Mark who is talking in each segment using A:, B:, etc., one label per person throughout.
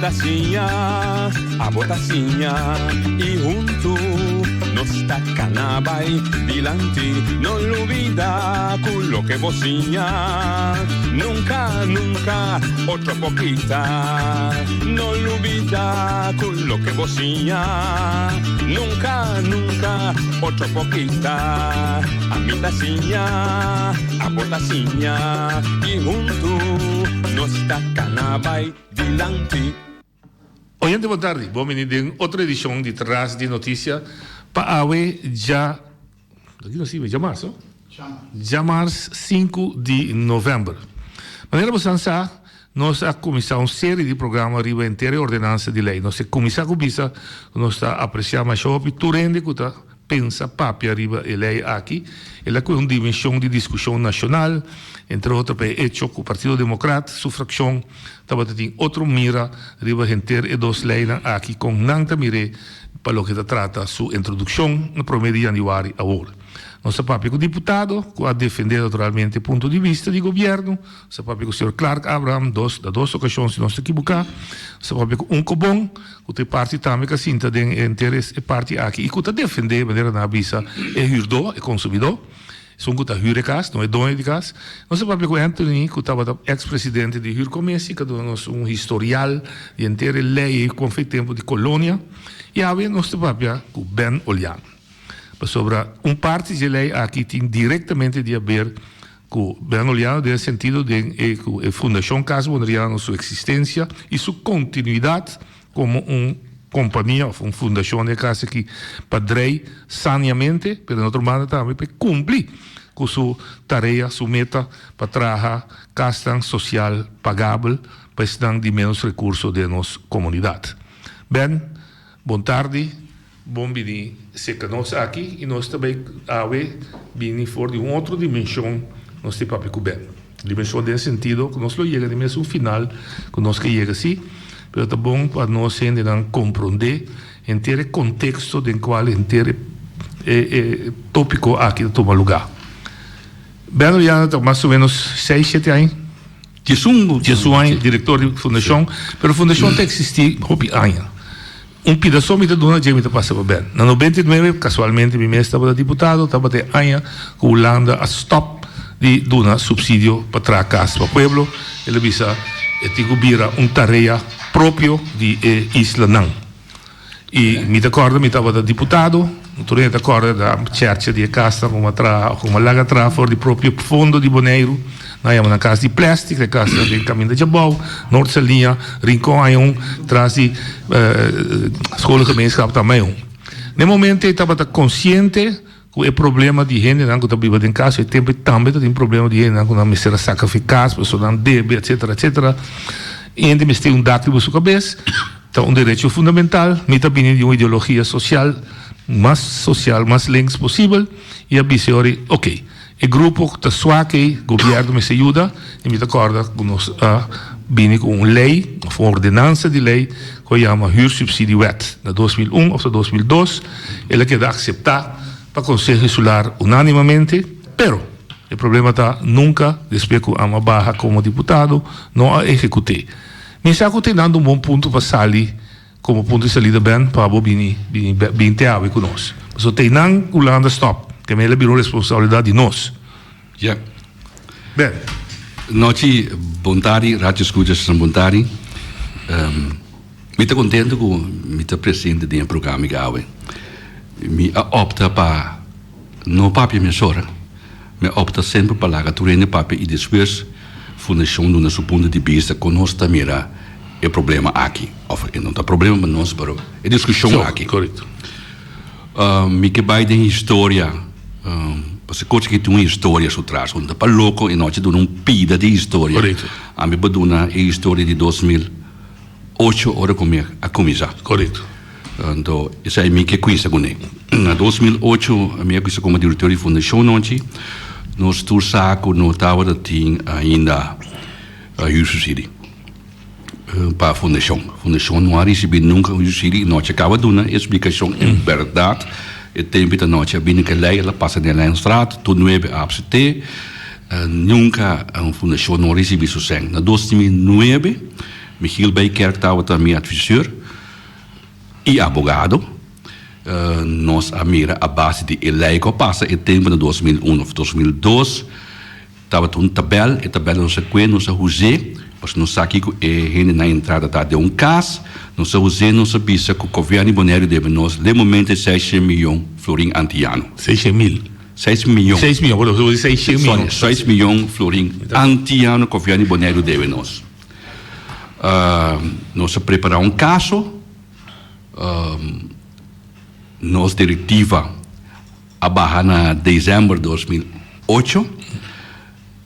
A: ta siña, abo ta siña y huntu nos ta cana bay dilanti. No lubida cu loke bo siña nunca, nunca otro por kita. No lubida cu loke bo siña nunca, nunca otro por kita. Ami ta siña, abo ta siña y huntu nos ta cana bay dilanti.
B: Oyente bon tardi, bon bini den otro edicion di Tras di Noticia pa awe dja, aki nos sibi, djamars no? Djamars sinku di november. Manera bosan sa, nos a cuminsa un serie di programa riba henter e ordenansa di ley. Nos a cuminsa cu bisa cu nos ta aprecia masha hopi tur hende cu ta pensa papia riba e ley aki. El a coge un dimension di discusion nacional, entre otro pa e hecho cu Partido Democrat su fraccion tabata tin otro mira riba henter e dos leynan aki con nan ta mir'é pa loke ta trata su introduccion na prome di januari awor. Nos a papia cu diputado cu a defende naturalmente e punto di bista di gobierno, nos a papia cu señor Clark Abraham dos na dos ocasion si nos ta ekiboca, nos a papia cu Unkobon cu ta e parti tambe cu a sinta den e henter e parti aki y cu ta defende manera nan a bisa e huurdo, e consumidor. Esun ku ta hür e kas, no e doño di kas. Nos a papia ku Anthony, ku tabata eks presidente di Hürkommissie, ku a duna nos un historial di henter e lei ei kon fe tempu di kolonia. I awe nos ta papia ku Ben Olian. Pasobra un parti dje lei aki tin direktamente di haber ku Ben Oliano den e sentido den e ku e Fundashon Kas Boneriano su eksistensia i su kontinuidat Como un compania of un fundacion den e cas aki pa drei saniamente, pero den otro banda tambe pa e cumpli cu su tarea, su meta pa traha casnan social pagabel pa esnan di menos recurso den nos comunidad. Ben, bon tardi. Bon bini serka nos aki i nos ta bai awe bini for di un otro dimenshon nos tin papia ku Ben. Dimenshon den sentido ku nos lo yega di mes un final ku nos ke yega si, pero ta bon pa nos hendenan komprondé henter e konteksto den kual henter e e topiko aki ta tuma lugá. Ben Oriana ta mas o menos seis shete aña?
C: Diesun.
B: Diesun aña direktor di fundashon, pero fundashon ta eksistí hopi aña. Un pida so mi ta duna dje mi ta pasa pa Ben. Na 99, kasualmente mi mes tabata diputado, tabata e aña ku Hulanda a stòp di duna supsidio pa traha kas pa pueblo. El a bisa e tin ku bira un tarea propio di e islanan. I mi ta kòrda mi tabata diputado, tur hende ta kòrda da chèrchè di e kasnan ku a traha òf ku a laga traha for di propio fondo di Boneiru. Nan yama nan kas di plèstik, e kasnan den kaminda djabou, Noord Saliña, Rincon hay un, tras di Scholengemeenschap tambe hay un. Na e momento ei tabata konsiente ku e problema di hendenan ku ta biba den kas, e tempu ei tambe ta tin problema di hendenan ku nan mester a saka fi kas pasobra nan debe etsetera etsetera. Hende mester un dak riba su kabes, ta un derecho fundamental. Mi ta bini di un ideologia sosial, mas sosial, mas links posibel i a bisa e ora ei, oke. E grupo ku ta swak ei, gobièrnu mester yuda i mi ta kòrda ku nos a bini ku un lei òf un ordenansa di lei ku a yama Huursubsidiewet na 2001 òf ta 2002. El a keda akseptá pa Konseho Insular unánimamente, pero e problema ta nunka despues ku Ama baha komo diputado no a ehekut'é. Mi sa ku ta dando un bon punto pa sali. Como punto di salida Ben pa bo bini bini bin te awe cu nos. Pasobra te nan Hulanda stop. Ke mele bira un responsabilidad di nos.
C: Ja.
B: Ben.
C: Nochi bon tardi radio scuchas bon tardi. Mi ta contento cu mi ta presente den e programa aki awe. Mi a opta pa no papia mesora. Mi a opta semper pa laga tur hende papia y despues Fundacion duna su punto di bista con nos ta mira e problema aki. Of e no ta problema pa nos pero e discusion
B: So,
C: aki.
B: correcto.
C: Mi ke bai den historia pasobra cos aki tin un historia su tras. Un ta pa loco e nochi duna un pida di historia.
B: Correcto.
C: Ami por duna e historia di 2008 ora cu mi a cuminsa.
B: Correcto.
C: Anto esei mi ke cuinsa cune. Na 2008 mi a cuinsa como director di fundacion nochi. Nos tur sa cu no tabata tin ainda huursubsidie pa fundacion. Fundacion no a ricibi nunca un huursubsidie y nochi a caba duna e explicacion. En berdad e tempo ta nochi a bini cu e ley el a pasa den Lijnstraat tur nuebe a acepte. Nunca fundacion no a ricibi su cen. Na 2009. Michiel Bijkerk tabata mi adviseur i abogado. Nos a mira a base di e lei ku a pasa e tempu na 2001 òf 2002. Tabata un tabèl, e tabèl nos a kue, nos a huz'é, pasobra nos sa kiko e hendenan entrada ta den un kas. Nos a huz'é, nos a bisa ku gobièrnu di Boneiru debe nos den momento e seis miyon florin antiano.
B: Seis mil.
C: Seis miyon.
B: Seis miyon, perdon, bo di seis miyon.
C: Sorry, seis miyon florin antiano gobièrnu di Boneiru debe nos. Nos a prepará un kaso, nos direktiva a baha na december 2008,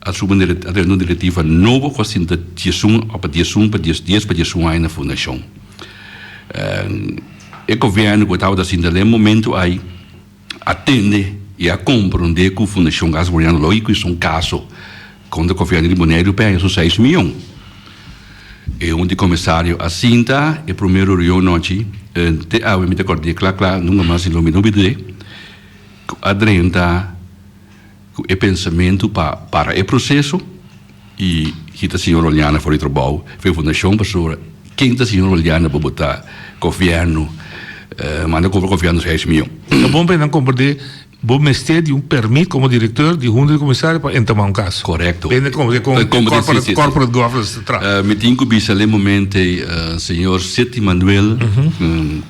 C: a subi un a drenta un directiva nobo cu a sinta diesun pa diesun pa dies dies pa diesun aña na fundacion. E gobierno cu tabata sinta den e momento ay a tende y a comprende cu Fundacion Gas Boliviano lo hizo un caso contra gobierno di Boneiru pa haña su seis miyon. E un di comisario a sinta e prome reunion nochi, te awe mi ta corda cla cla, nunca mas lo mi no bid'e, cu a drenta cu e pensamento pa para e proceso y kita señor Oleana for di trabao for e fundacion pasobra ken ta señor Oleana pa bo ta gobierno manda cobra gobierno seis miyon.
B: Ta bon pa e nan comprende Bo mester di un permit como directeur di hunta di comisario pa entama un caso.
C: Correcto.
B: Bende como con corporate, corporate governance ta traha.
C: Mi tin cu bisa le momento ey señor Seti Manuel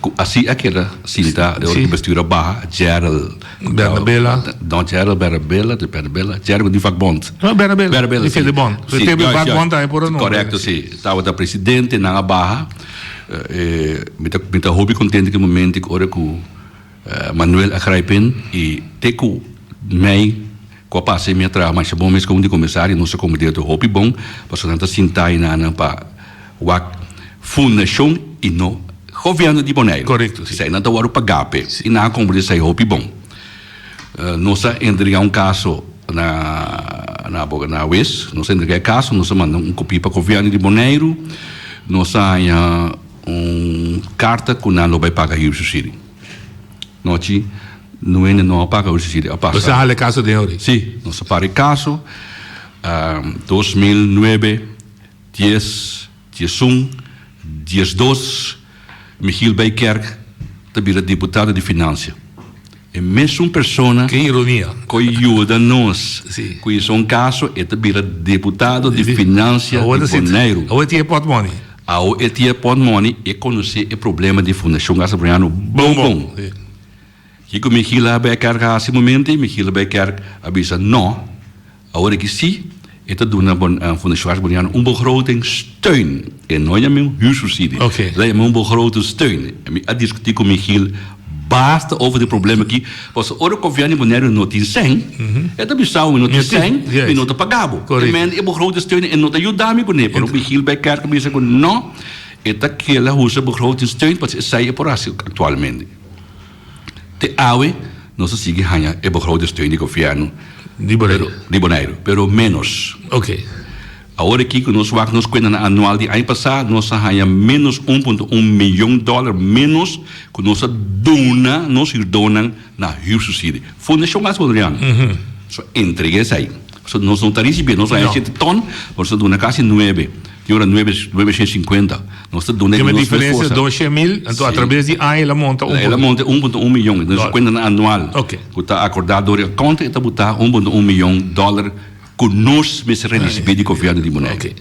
C: cu asi a keda sinta de ora cu bestuur a baha, Gerald.
B: Bernabela.
C: No Gerald Bernabela, de Bernabela, Gerald di vakbond.
B: No Bernabela,
C: Bernabela
B: di Fedebond.
C: Si,
B: Te vakbond tambe por a nombra.
C: Correcto si, tabata presidente nan a baha. Mi ta mi ta hopi contento cu e momento ora cu Manuel a grijp in y te cu mei cu a pasa mi a traha masha bon mes como di comisario nos a comprende tur hopi bon pasobra nan ta sinta aynan pa wak fundacion y no gobierno di Boneiru.
B: Correcto, si.
C: Esey nan ta worde paga p'e y nan a comprende esey hopi bon. Nos a entrega un caso na na na hues, nos a entrega e caso, nos a manda un copia pa gobierno di Boneiru, nos a haña Un karta ku nan lo bai paga huursubsidie. Nochi no hende no a paga huursubsidie, a pasa.
B: Nos a hala e kaso den ori.
C: Si, nos a para e kaso 2009, dies, diesun, diesdos, Michiel Bijkerk ta bira diputado di Finansia. E mesun persona.
B: Ke ironia.
C: Ku yuda nos ku hizo un kaso, e ta bira diputado di Finansia di Boneiru.
B: Awor e tin e pòtmòni.
C: Awor e tin e pòtmòni, e konosé e problema di Fundashon Gasa Boneiru bon bon. Kiko Michiel a bai kèrk a hasi momento ei? Michiel a bai kèrk a bisa nò. Awor aki sí, e ta duna Fundashon Arte Boliviano un begrotingssteun. E no yama un huursubsidie.
B: E
C: ta yama un begrotingssteun. Mi a diskutí ku Michiel basta over di problema aki, pasobra ora gobièrnu di Boneiru no tin sèn, e ta bisa bo mi no tin sèn, mi no ta paga bo. E men e begrotingssteun e no ta yuda mi kuné. Pero Michiel Bijkerk a bisa ku no, e ta keda usa begrotingssteun pasobra esei e por hasi aktualmente. Te awe nos a sigui haña e begrotingssteun di gobièrnu
B: Di Boneiru.
C: Di Boneiru, pero ménos.
B: Oké.
C: Awor aki ku nos wak nos kuentanan anual di aña pasá, nos a haña ménos un punto un miyon dòler ménos ku nos a duna nos hürdónan na hürsubsidie. Fundashon Gas Boneriano. So entregá esei. So nos no ta risibí, nos a haña shete tòn, nos a duna kasi nuebe. Tin ora nuebe, nuebe shen sinkuenta. Nos ta duna di
B: Tin
C: nos
B: diferencia
C: esposa.
B: dos shen mil, anto a
C: Sí.
B: traves di aña el a monta un
C: El a monta 1.1 miyon. Den su cuentanan anual.
B: Ok.
C: Cu ta acorda door e accountant e ta buta 1.1 miyon dollar cu nos mester recibi di gobierno di Bonaire.
B: Ok.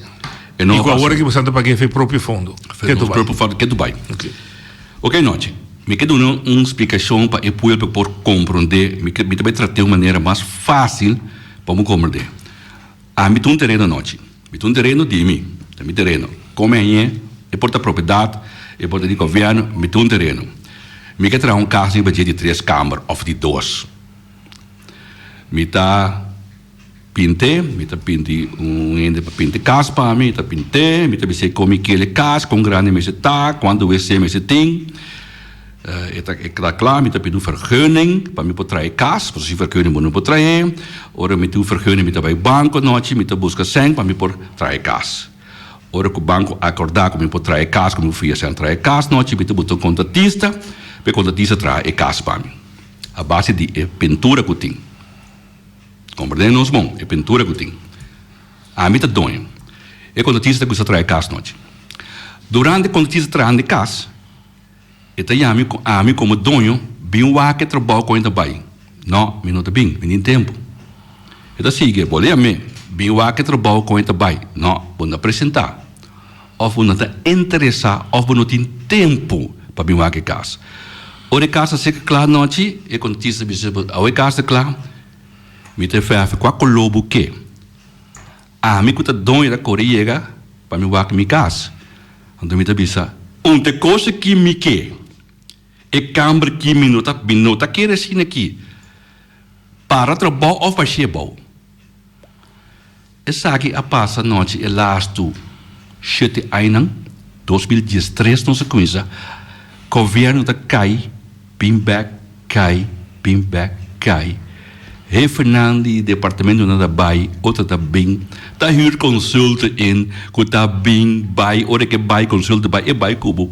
C: E no
B: Y
C: a
B: cu
C: pasa.
B: awor aki boso ta paga efe propio fondo.
C: Fe
B: Ke
C: nos
B: Dubai.
C: propio fondo ke Dubai.
B: Ok.
C: Ok nochi. Mi ke duna un splicacion pa e pueblo por compronde. Mi ke mi ta bay trate un manera mas facil pa bo comprende. Ami ta un tereno anochi. Mi ta un tereno di mi. Ta mi tereno. Come añe, e por ta propiedad, e por ta di gobierno, mi ta un tereno. Mi ke traha un cas riba dje di tres kamber of di dos. Mi ta pint'e, mi ta pinti un hende pa pinta e cas pa mi, mi ta pint'e, mi ta bis'e con mi kier e cas, con grandi mester ta, cuanto wc mester tin. E ta e ta kla, mi ta pidi un vergunning pa mi por traha e kas, pasobra sin vergunning bo no por trah'é. Ora mi tin un vergunning mi ta bai banko anochi, mi ta buska sèn pa mi por traha e kas. Ora ku banko akordá ku mi por traha e kas, ku mi por fia sèn traha e kas anochi, mi ta buta un kontratista pa e kontratista traha e kas pa mi, a base di e pintura ku tin. Komprendé nos bon, e pintura ku tin. Ami ta doño. E kontratista ta kuminsá traha e kas anochi. Durante kontratista trahando e kas, e ta yami ku ami komo doño bin wak e trabou kon e ta bai. No, mi no ta bin, mi tin tempu. E ta sigui, bo lea mi, bin wak e trabou kon e ta bai. No, bo no ta presentá. Òf bo no ta interesá òf bo no tin tempu pa bin wak e kas. Ora e kas ta seka kla anochi, e kontratista ta bisa bo, awe e kas ta kla, mi ta fèrf kua koló bo ke. Ami ku ta doño ta kore yega pa mi wak mi kas. Anto mi ta bisa, Un te kos aki mi ke. E kamber ki mi no ta mi no ta kere asina aki. Para trabou òf bash'é bou. Esaki a pasa nochi e lastu shete ainan, 2013 nos a kuminsá, gobièrnu ta kai bin bèk, kai bin bèk, kai. Hefenan di departamentonan ta bai, otro ta bin, ta hür consultor in ku ta bin bai, ora ke bai consultor bai e bai ku bo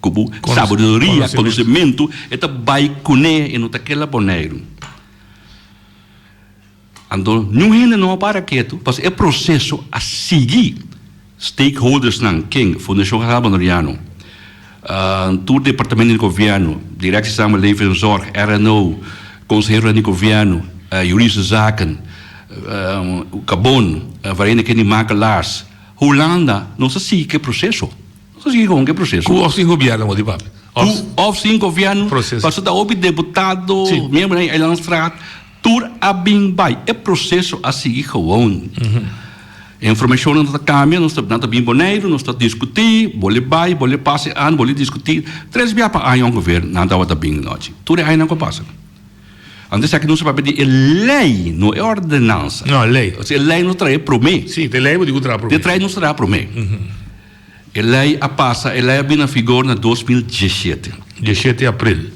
C: ku bo sabiduria, konosementu, e ta bai kuné e no ta keda Boneiru. Anto niun hende no a para ketu, pasobra e proseso a sigui. Stakeholdersnan, ken, Fundashon General Boneriano, tur departamento di gobièrnu, Directie Samenleving en Zorg, RNO, konseheronan di gobièrnu, Juridische Zaken, Kabon, Vereniging di Makelaars, Hulanda, nos a sigui ku e proseso. Nos a sigui kon ku e proseso.
B: Ku òf sin gobièrnu, bo di papia?
C: Ku òf sin gobièrnu, pasobra ta hopi deputado, miembronan di Eilandsraad. Tur a bin bai. E proseso a sigui gewoon. E informashonnan ta kambia, nos ta nan ta bin Boneiru, nos ta diskutí, bole bai, bole pasa e aña, bole diskutí. Tres bia pa aña ongeveer nan tabata bin nochi. Tur e añanan ku a pasa. Anto esaki nos a papia di e lei, no e ordenansa.
B: No, e lei.
C: E lei nos trae promé.
B: Sí, e lei bo di ku traha promé.
C: E lei nos traha promé. E lei a pasa, e lei a bin na vigor na 2017.
B: Diesshete april,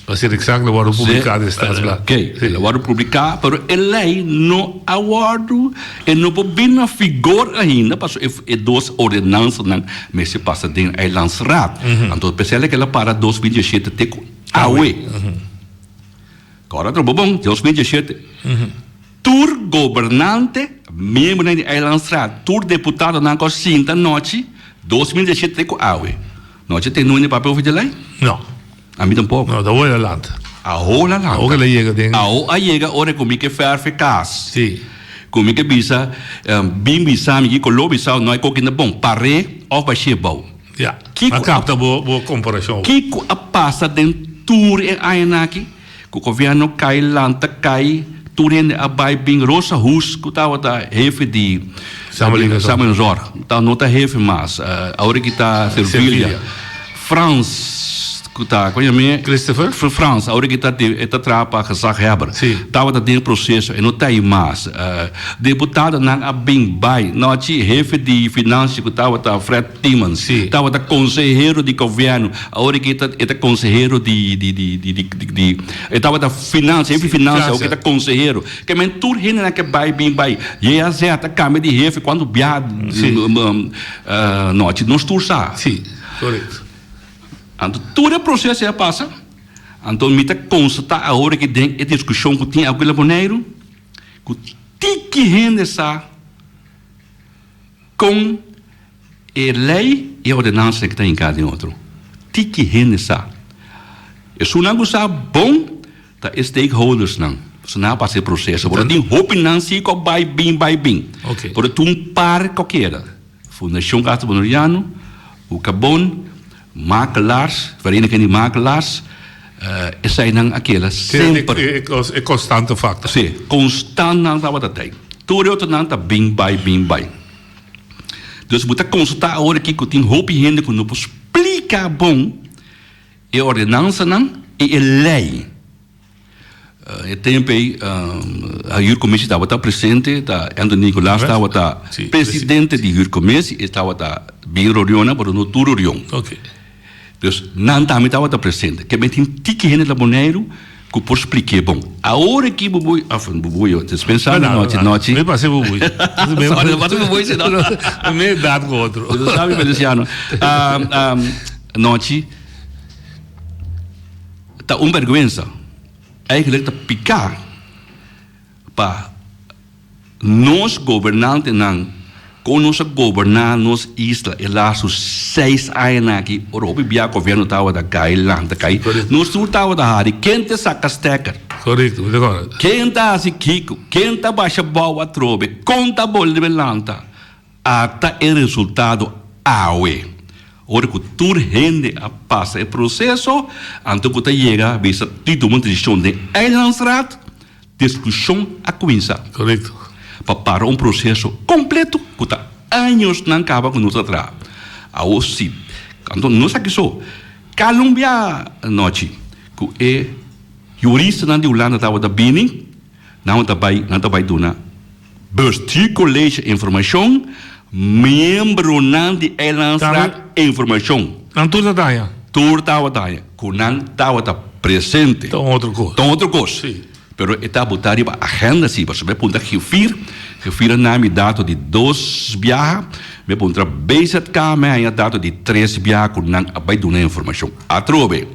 B: pa ser eksakto, a wòrdu publiká den Staatsblad.
C: Oké, el a wòrdu publiká, pero e lei no a wòrdu, e no por bin na vigor ainda, pasobra e dos ordenansanan mester pasa den Eilandsraad. Anto p'esei el a para 2017 te ku awe. Kòrda trobo bon, 2017. Tur gobernante, miembronan di Eilandsraad, tur deputadonan ku a sinta nochi 2017 te ku awe. Nochi te nunde papia over di lei?
B: No.
C: Ami tampoko.
B: No, ta hoy a lanta.
C: Aho la lanta.
B: Aho ke la yega den.
C: Aho a yega ora ku mi ke fèrf e kas.
B: Si.
C: Ku mi ke bisa, bin bisa mi kiko lo bisa no e koki na bon, par'é òf bash'é bou.
B: Ya. A kapta bo komparashon.
C: Kiko a pasa den tur e añanan aki? Ku gobièrnu kai lanta kai, tur hende a bai bin Rosa Hoes ku tabata hefe di Samenleving ta no ta hefe mas, awor ki ta Servilia. Frans ku ta kon yam'é?
B: Christopher?
C: Frans awor ki ta e ta traha pa gezaghebber. Tabata den e proseso e no ta ei mas. Deputadonan a bin bai, nochi hefe di finansia ku tabata Fred Timmons tabata konsehero di gobièrnu, awor aki e ta konsehero di di di di di e tabata finansia, hefe di finansia, awor aki e ta konsehero. Ke men tur hendenan ke bai bin bai, JAZ a kambia di hefe kuantu biaha nochi, nos tur sa. Anto tur e proseso a pasa, anto mi ta konstatá awor aki den e diskushon ku tin aki na Boneiru, ku tiki hende sa Kon e lei i e ordenansanan ki ta hinká den otro? Tiki hende sa. Esunnan ku sa bon ta e stakeholdersnan. Pasobra nan a pasa e proseso. Por tin hopinan si ku a bai bin bai bin. Pero tin un par ku a keda. Fundashon Castro Boneriano, Ucabon, Makelaars, Vereniging di Makelaars, eseinan a keda semper.
B: E konstante faktor.
C: Sí, konstant nan tabata tei. Tur e otronan ta bin bai, bin bai. Dus bo ta konstatá awor aki ku tin hopi hende ku no por splika bon e ordenansanan i e lei. E tempu ei huurcommissie tabata presente, ta Anthony Nicolaas tabata presidente di huurcommissie, e tabata bin reunionnan pero no tur reunion. Dus nan tambe tabata presente. Ke men tin tiki hende na Boneiru ku por splik'é bon. Awor aki bubui, of bubui, dispensá mi nochi, nochi.
B: Mi pasa bubui.
C: Sorry, no pasa bubui si no.
B: Mi edat ku otro.
C: Bo sabi Feliciano. Nochi. Ta un bèrgwensa, eigenlijk ta piká pa nos gobernantenan. Kon nos a goberná nos isla e lastu seis añanan aki ora hopi bia gobièrnu tabata kai lanta kai nos tur tabata hari ken ta saka steker ken ta hasi kiko ken ta basha bou atrobe kon ta bolbe lanta ata e resultado awe ora ku tur hende a pasa e proseso anto ku ta yega bisa tin tuma un desishon den eilandsraad. Diskushon a kuminsá pa para un proseso kompleto ku ta añosnan kaba ku nos a traha. Awor si, anto nos aki so, Colombia anochi ku e yuristanan di Hulanda tabata bini, nan ta bai nan ta bai duna Bestuurcollege informashon, miembronan di Eilandsraad informashon.
B: Nan tur ta daña.
C: Tur tabata daña. Ku nan tabata presente.
B: Ta un otro kos.
C: Ta un otro kos.
B: Sí.
C: Pero e ta botá riba agenda sí, pasobra mi a puntra Gevier, Gevier a na mi dato di dos biaha, mi a puntra BZK, mi a haña dato di tres biaha ku nan a bai duna informashon. Atrobe,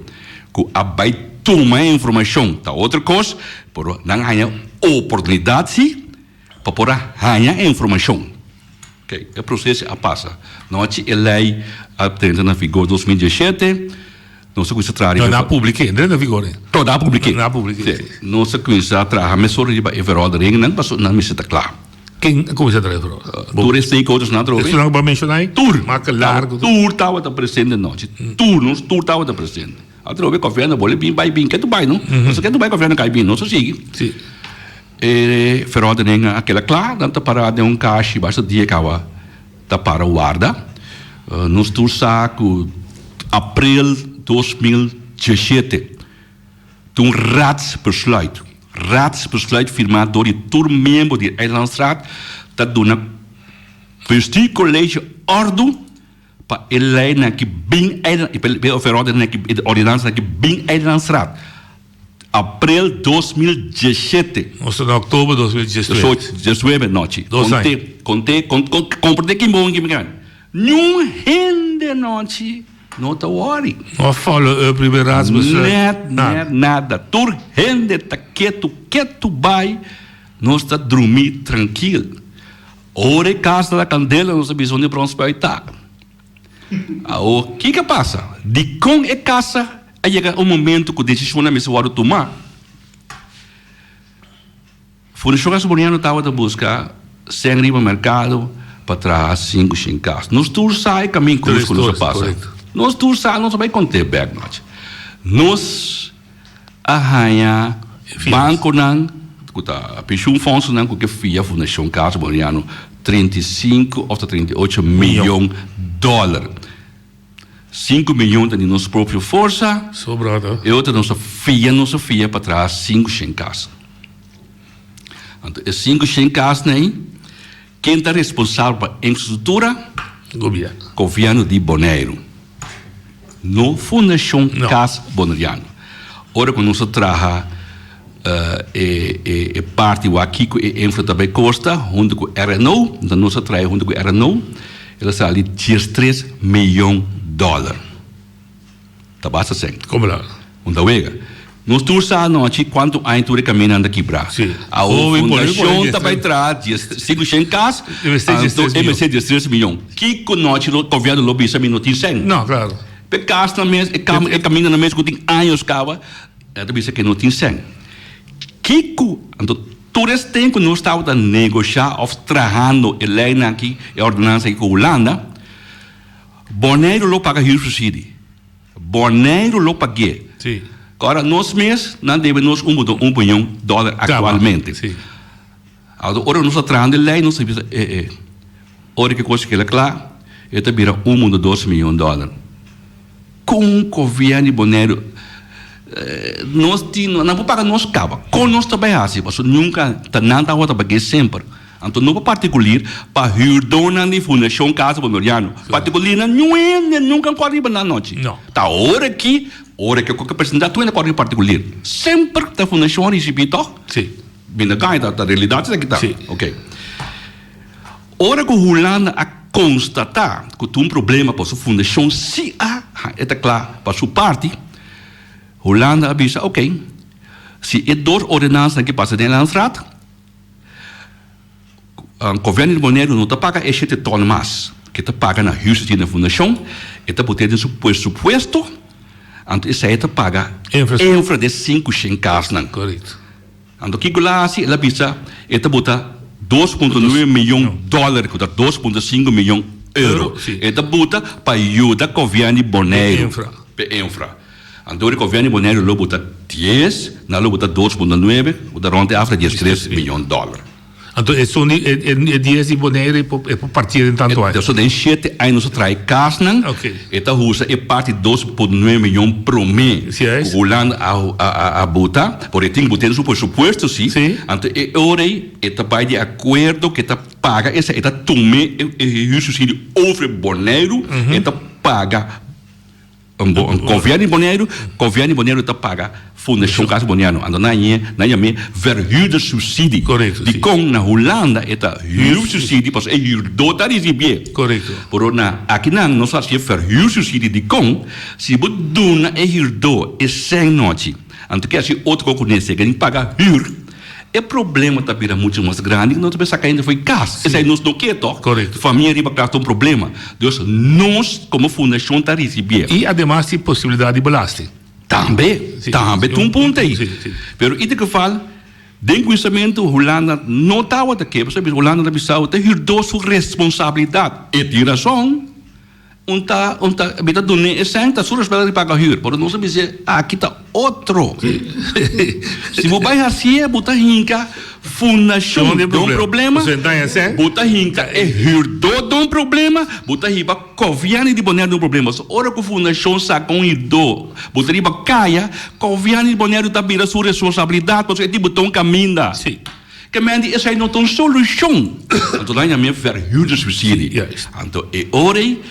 C: ku a bai tuma e informashon ta otro kos, pero nan a haña oportunidat sí pa por a haña e informashon. Oké, e proseso a pasa. Nochi e lei a drenta na vigor 2017, nos a kuminsá traha riba.
B: No, nan a publik'é, drenta na vigor.
C: No, nan a publik'é.
B: Nan a publik'é,
C: si. Nos a kuminsá traha mesora riba e verorderingnan pasobra nan mester ta kla.
B: Ken a kuminsá traha e verorderingnan?
C: Tur e stakeholdersnan atrobe.
B: Esun nan ku bo a menshoná ei?
C: Tur!
B: Maka largu.
C: Tur tabata presente nochi. Tur, nos tur tabata presente. Atrobe gobièrnu a bolbe bin bai bin. Ke tu bai no? Pasobra ke tu bai gobièrnu kai bin, nos a sigui.
B: Si.
C: E verordening a keda kla, nan ta para den un kashi basta dia kaba ta para warda. Nos tur sa ku april 2017 tin un raadsbesluit, raadsbesluit firmá dor di tur miembro di Eilandsraad ta duna Bestuurcollege òrdu pa e leinan ki bin eiland, pa e verordening ki, e ordenansanan ki bin Eilandsraad. April 2017.
B: Nos ta na oktober 2018.
C: So, diesnuebe nochi.
B: Dos aña.
C: Konte, konte, kon, komprende kin bon kin mi Niun hende nochi no ta worry.
B: No a follow up riba e raadsbesluit.
C: Net, net, nada. Tur hende ta ketu, ketu bai. Nos ta drumi trankil. Ora e kas ta na kandela nos ta bisa unda e bronspuit ta. Awor, kiko a pasa? Dikon e kasa a yega un momento ku desishonnan mester wòrdu tumá? Fundashon Casa Boniano tabata buska sèn riba merkado pa traha sinku shen kas. Nos tur sa e kamin ku nos ku nos a pasa. Nos tur sa, nos a bai kont'é bèk nochi. Nos a haña bankonan ku ta pensioenfondsennan ku ke fia Fundashon Casa Boneriano 35 òf ta 38 miyon dòler. Sinku miyon ta di nos propio forsa, e otro nos a fia nos a fia pa traha sinku shen kas. Anto e sinku shen kasnan ei, ken ta responsabel pa infrastruktura?
B: Gobièrnu.
C: Gobièrnu di Boneiru. No Fundashon Kas Boneriano. Ora ku nos a traha e e parti wak kiko e infra ta bai kosta huntu ku RNO, enton nos a traha huntu ku RNO, el a sali diestres miyon dòler. Ta basta sèn.
B: Komo la?
C: Un ta wega. Nos tur sa anochi kuantu aña tur e kamindanan ta kibrá.
B: Sí.
C: Awor fundashon ta bai traha dies sinku shen kas, anto e mester diestres miyon. Kiko nochi lo gobièrnu lo bisa mi no tin sèn?
B: No, klaro.
C: P'e kasnan mes, e kam e kamindanan mes ku tin años kaba, nan ta bisa ke no tin sèn. Kiko anto tur es tempu ku nos tabata negoshá òf trahando e leinan aki, e ordenansa aki ku Hulanda, Boneiru lo paga huursubsidie. Boneiru lo pag'é.
B: Sí.
C: Ora nos mes nan debe nos un botón un miyon dòler aktualmente.
B: Sí.
C: Anto ora nos ta trahando e lei nos ta bisa e e ora ki kos keda kla e ta bira un punto dos miyon dòler. Kon gobièrnu di Boneiru nos tin nan por paga nos kaba. Kon nos ta bai hasi pasobra nunka ta nan tabata pag'é semper. Anto no pa partikulir, pa hürdónan di Fundashon Casa Bonoriano. Partikulirnan niun hende nunka kòrda riba nan anochi.
B: No.
C: Ta ora ki, ora ki ku presentá tur hende kòrda riba partikulir. Semper ta fundashon a risibí tòg?
B: Sí.
C: Bini gaña, ta ta realidat esaki ta.
B: Sí.
C: Oké. Ora ku Hulanda a konstatá ku tin un problema pa su fundashon si a ha e ta kla pa su parti, Hulanda a bisa oké, si e dos ordenansanan ki pasa den e Landsraad, Gobièrnu di Boneiru no ta paga e shete tòn mas ku e ta paga na huursubsidie na fundashon, e ta bot'é den su presupuesto, anto esei e ta paga infra di e 500 kasnan. Anto kiko el a hasi? El a bisa e ta bota 2.9 miyon dòler, ku ta 2.5 miyon euro, e ta bota pa yuda gobièrnu di Boneiru pa e infra. Anto ora gobièrnu di Boneiru lo bota dies, nan lo bota 2.9, ku ta rònt e afta 13 miyon dòler.
B: Anto esun di e dies di Bonaire e por e por parti den tantu aña.
C: So den shete aña nos a traha e kasnan, e ta usa e parti 2.9 miyon prome ku Hulanda a a a buta, por e tin ku tene su presupuesto si, anto e ora ei e ta bai di akuerdo ku e ta paga esei, e ta tume e huursubsidie over Boneiru, e ta paga. Gobièrnu di Boneiru, Gobièrnu di Boneiru ta paga Fundashon Kas Boneiru. Anto nan ye, nan yam'é verhuurderssubsidie.
B: Korekto, si.
C: Dikon na Hulanda e ta huursubsidie, pasobra e huurdó ta risibié.
B: Korekto.
C: Pero na akinan nos a hasié verhuursubsidie. Dikon? Si bo duna e huurdó e sèn nochi, anto ke hasi otro kos kuné, si e ke tin paga huur, E problema ta bira mucho mas grandi ku nos ta saka hende fo'i kas. Esei nos no ke tòg.
B: Korekto.
C: Famia riba kas ta un problema. Dus nos komo fundashon ta risibié.
B: I ademas tin posibilidat di belasting.
C: Tambe. Tambe ta un punto ei. Pero ieder geval den kuminsamentu Hulanda no tabata ke pasobra Hulanda ta bisa ta hürdó su responsabilidat. E tin rason. Un ta, un ta, mi ta dun'é e sèn, ta su responsabilidat di paga hür. Pero nos a bis'é, aki ta otro. Si bo bai hasié, bo ta hinka fundashon den un problema, bo ta hinka e hürdó den un problema, bo ta hiba gobièrnu di Boneiru den un problema. So ora ku fundashon saka un hürdó, bo ta riba kaya, gobièrnu di Boneiru ta bira su responsabilidat, pasobra e tin bo ta un kaminda. Ke men di esei no ta un solushon. Anto nan yam'é verhuurdersubsidie. Anto e ora ei,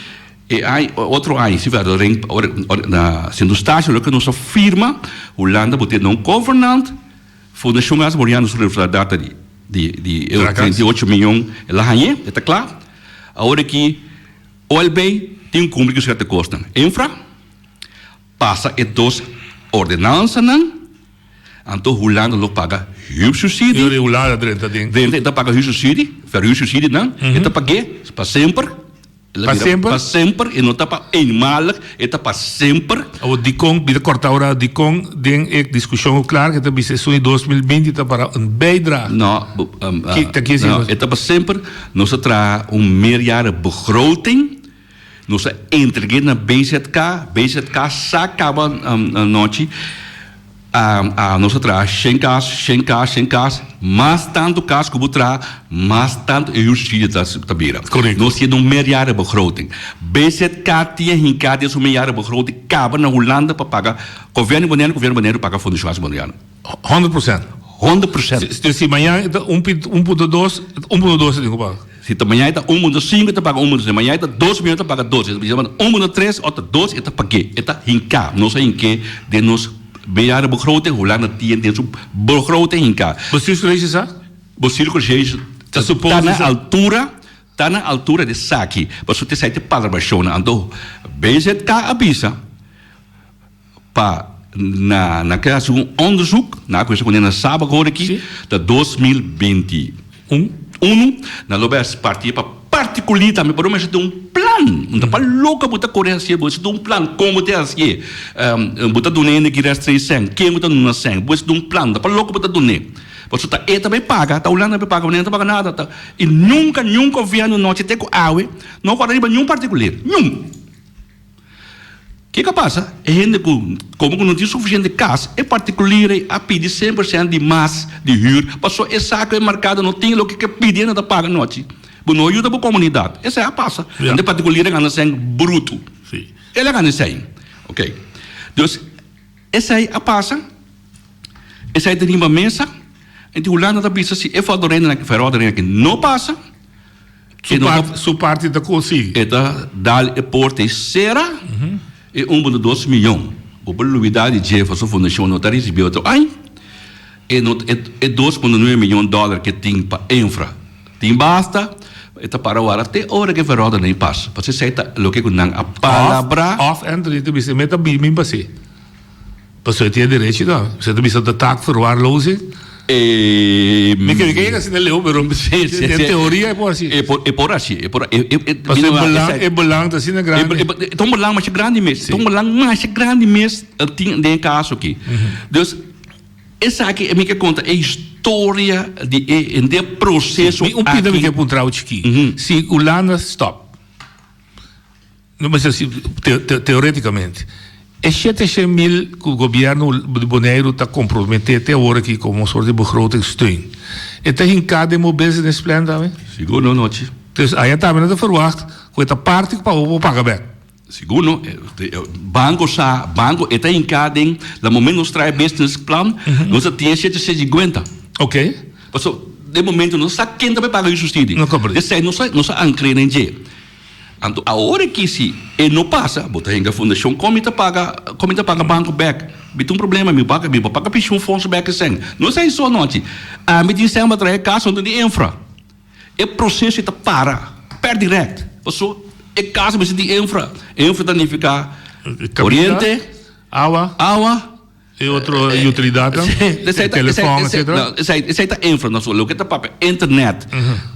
C: e ai, otro ai, si verder ora na Sint Eustatius loke nos a firma, Hulanda bo tin un covenant, Fundashon Gas Boliano su responsabilidat ta di di di e 38 miyon el a hañ'é, e ta kla. Awor aki OLB tin kumpli ku sierto kosnan. Infra, pasa e dos ordenansanan. Anto Hulanda lo paga huursubsidie.
B: Yori Hulanda drenta den.
C: Drenta e ta paga huursubsidie, verhuursubsidie nan, e ta pag'é pa semper.
B: Pa semper?
C: Pa semper, e no ta pa eenmalig, e ta pa semper.
B: Awor dikon, mi ta kòrta ora, dikon den e diskushon ku Clark e ta bisa esun di 2020 ta para un bijdrage?
C: No, no, e ta pa semper. Nos a traha un meerjarenbegroting. Nos a entreg'é na BZK, BZK sa kaba anochi, nos a traha shen kas, shen kas, shen kas, mas tantu kas ku bo traha, mas tantu e huursubsidie ta bira. Nos tin un meerjarenbegroting. BZK tin a hinká den su meerjarenbegroting kaba na Hulanda pa paga Gobièrnu di Boneiru, Gobièrnu di Boneiru paga Fundashon Huis Boneiru.
B: 100%.
C: 100%.
B: Dus si mañan e ta 1.2, 1.2 e tin ku paga.
C: Si ta mañan e ta 1.5 e ta paga 1.5, mañan e ta dos miyon e ta paga dos, si ta 1.3 òf ta dos e ta pag'é, e ta hinká. Nos a hink'é den nos meerjarenbegroting, Hulanda tin den su begroting hinká.
B: Bestuurscollege sa?
C: Bestuurscollege ta na altura, ta na altura di esaki, pasobra esei ta e palabrashonnan. Anto BZK a bisa. Pa na nan ke hasi un onderzoek, nan a kuminsá kuné na Saba awor aki, ta 2021, nan lo bai hasi parti pa partikulir tambe, pero mester tin un plan, no ta pa loke bo ta kore hasié, bo mester tin un plan kon bo ta hasié, bo ta duna hende ki rèst sèn, ken bo ta duna sèn, bo mester tin un plan, no ta pa loke bo ta dun'é, pasobra ta e ta bai paga, ta Hulanda bai paga, bo no ta paga nada, ta, i nunka niun gobièrnu no te ku awe no a kòrda riba niun partikulir, niun. Kiko a pasa? E hende ku komo ku no tin sufisiente kas, e partikulir ei a pidi 100% di mas di hür paso e sa ku e markado no tin loke ke pidi e no ta paga nochi. Bo no yuda bo komunidat. Esei a pasa. Hende partikulir a gana sèn brutu. El a gana esei. Oke. Dus esei a pasa. Esei ta riba mesa. Enti Hulanda ta bisa si e verordening aki no pasa.
B: Su part, su parti ta consigui.
C: E ta dal e porta y cera e un punto dos miyon. Bo por lubida di dje pasobra fundacion no ta ricibi otro aña. E no e 2.9 miyon dollar ke tin pa infra tin basta. E ta para wara te ora ke verordening pasa. Pasobra esey ta loke ku nan a palabra.
B: Of Anthony ta bisa e meta bin bin pas'e. Pasobra e tin e derechi ta. Pasobra e ta bisa ta taakverwaarlozing. Mi ke mi ke yega asina leu pero den teoria e por hasi.
C: E por e por hasi e por e e
B: Pasobra e belang e belang ta asina grandi.
C: E ta un belang masha grandi mes ta un belang masha grandi mes tin den e kaso aki. Dus esaki mi ke konta e historia di e henter proseso
B: aki. Mi un pida mi ke puntra bo chikí. Si Hulanda stop. No mester si teoreticamente. E 700.000 cu gobierno di Boneiru ta compromete te awor aki como un soort di begrotingssteun. E ta hinca den bo business plan tambe?
C: Sigur no, Nochi.
B: Dus aya tambe no ta verwacht cu e ta parti pa bo por paga bek.
C: Sigur no. Banco sa, banco e ta hinca den, na momento nos traha e business plan, nos ta tin e shete shete sinkuenta.
B: Ok.
C: Pasobra den momento nos sa ken ta bay paga e subsidio.
B: No comprende.
C: Esey nos a nos a ancre den dje. Anto awor aki si e no pasa, bo ta hinka fundashon, kon mi ta paga, kon mi ta paga banko bek? Mi tin un problema, mi paga, mi por paga penshun fonds bek e sèn. No esei so anochi. Ami tin sèn pa traha e kas huntu di infra. E proseso ta para, per dirèkt. Paso e kas mester tin infra. Infra ta nifiká koriente,
B: Awa.
C: awa.
B: E otro utilidatnan, telefòn, etcetera.
C: Esei ta infra, no loke ta papia internet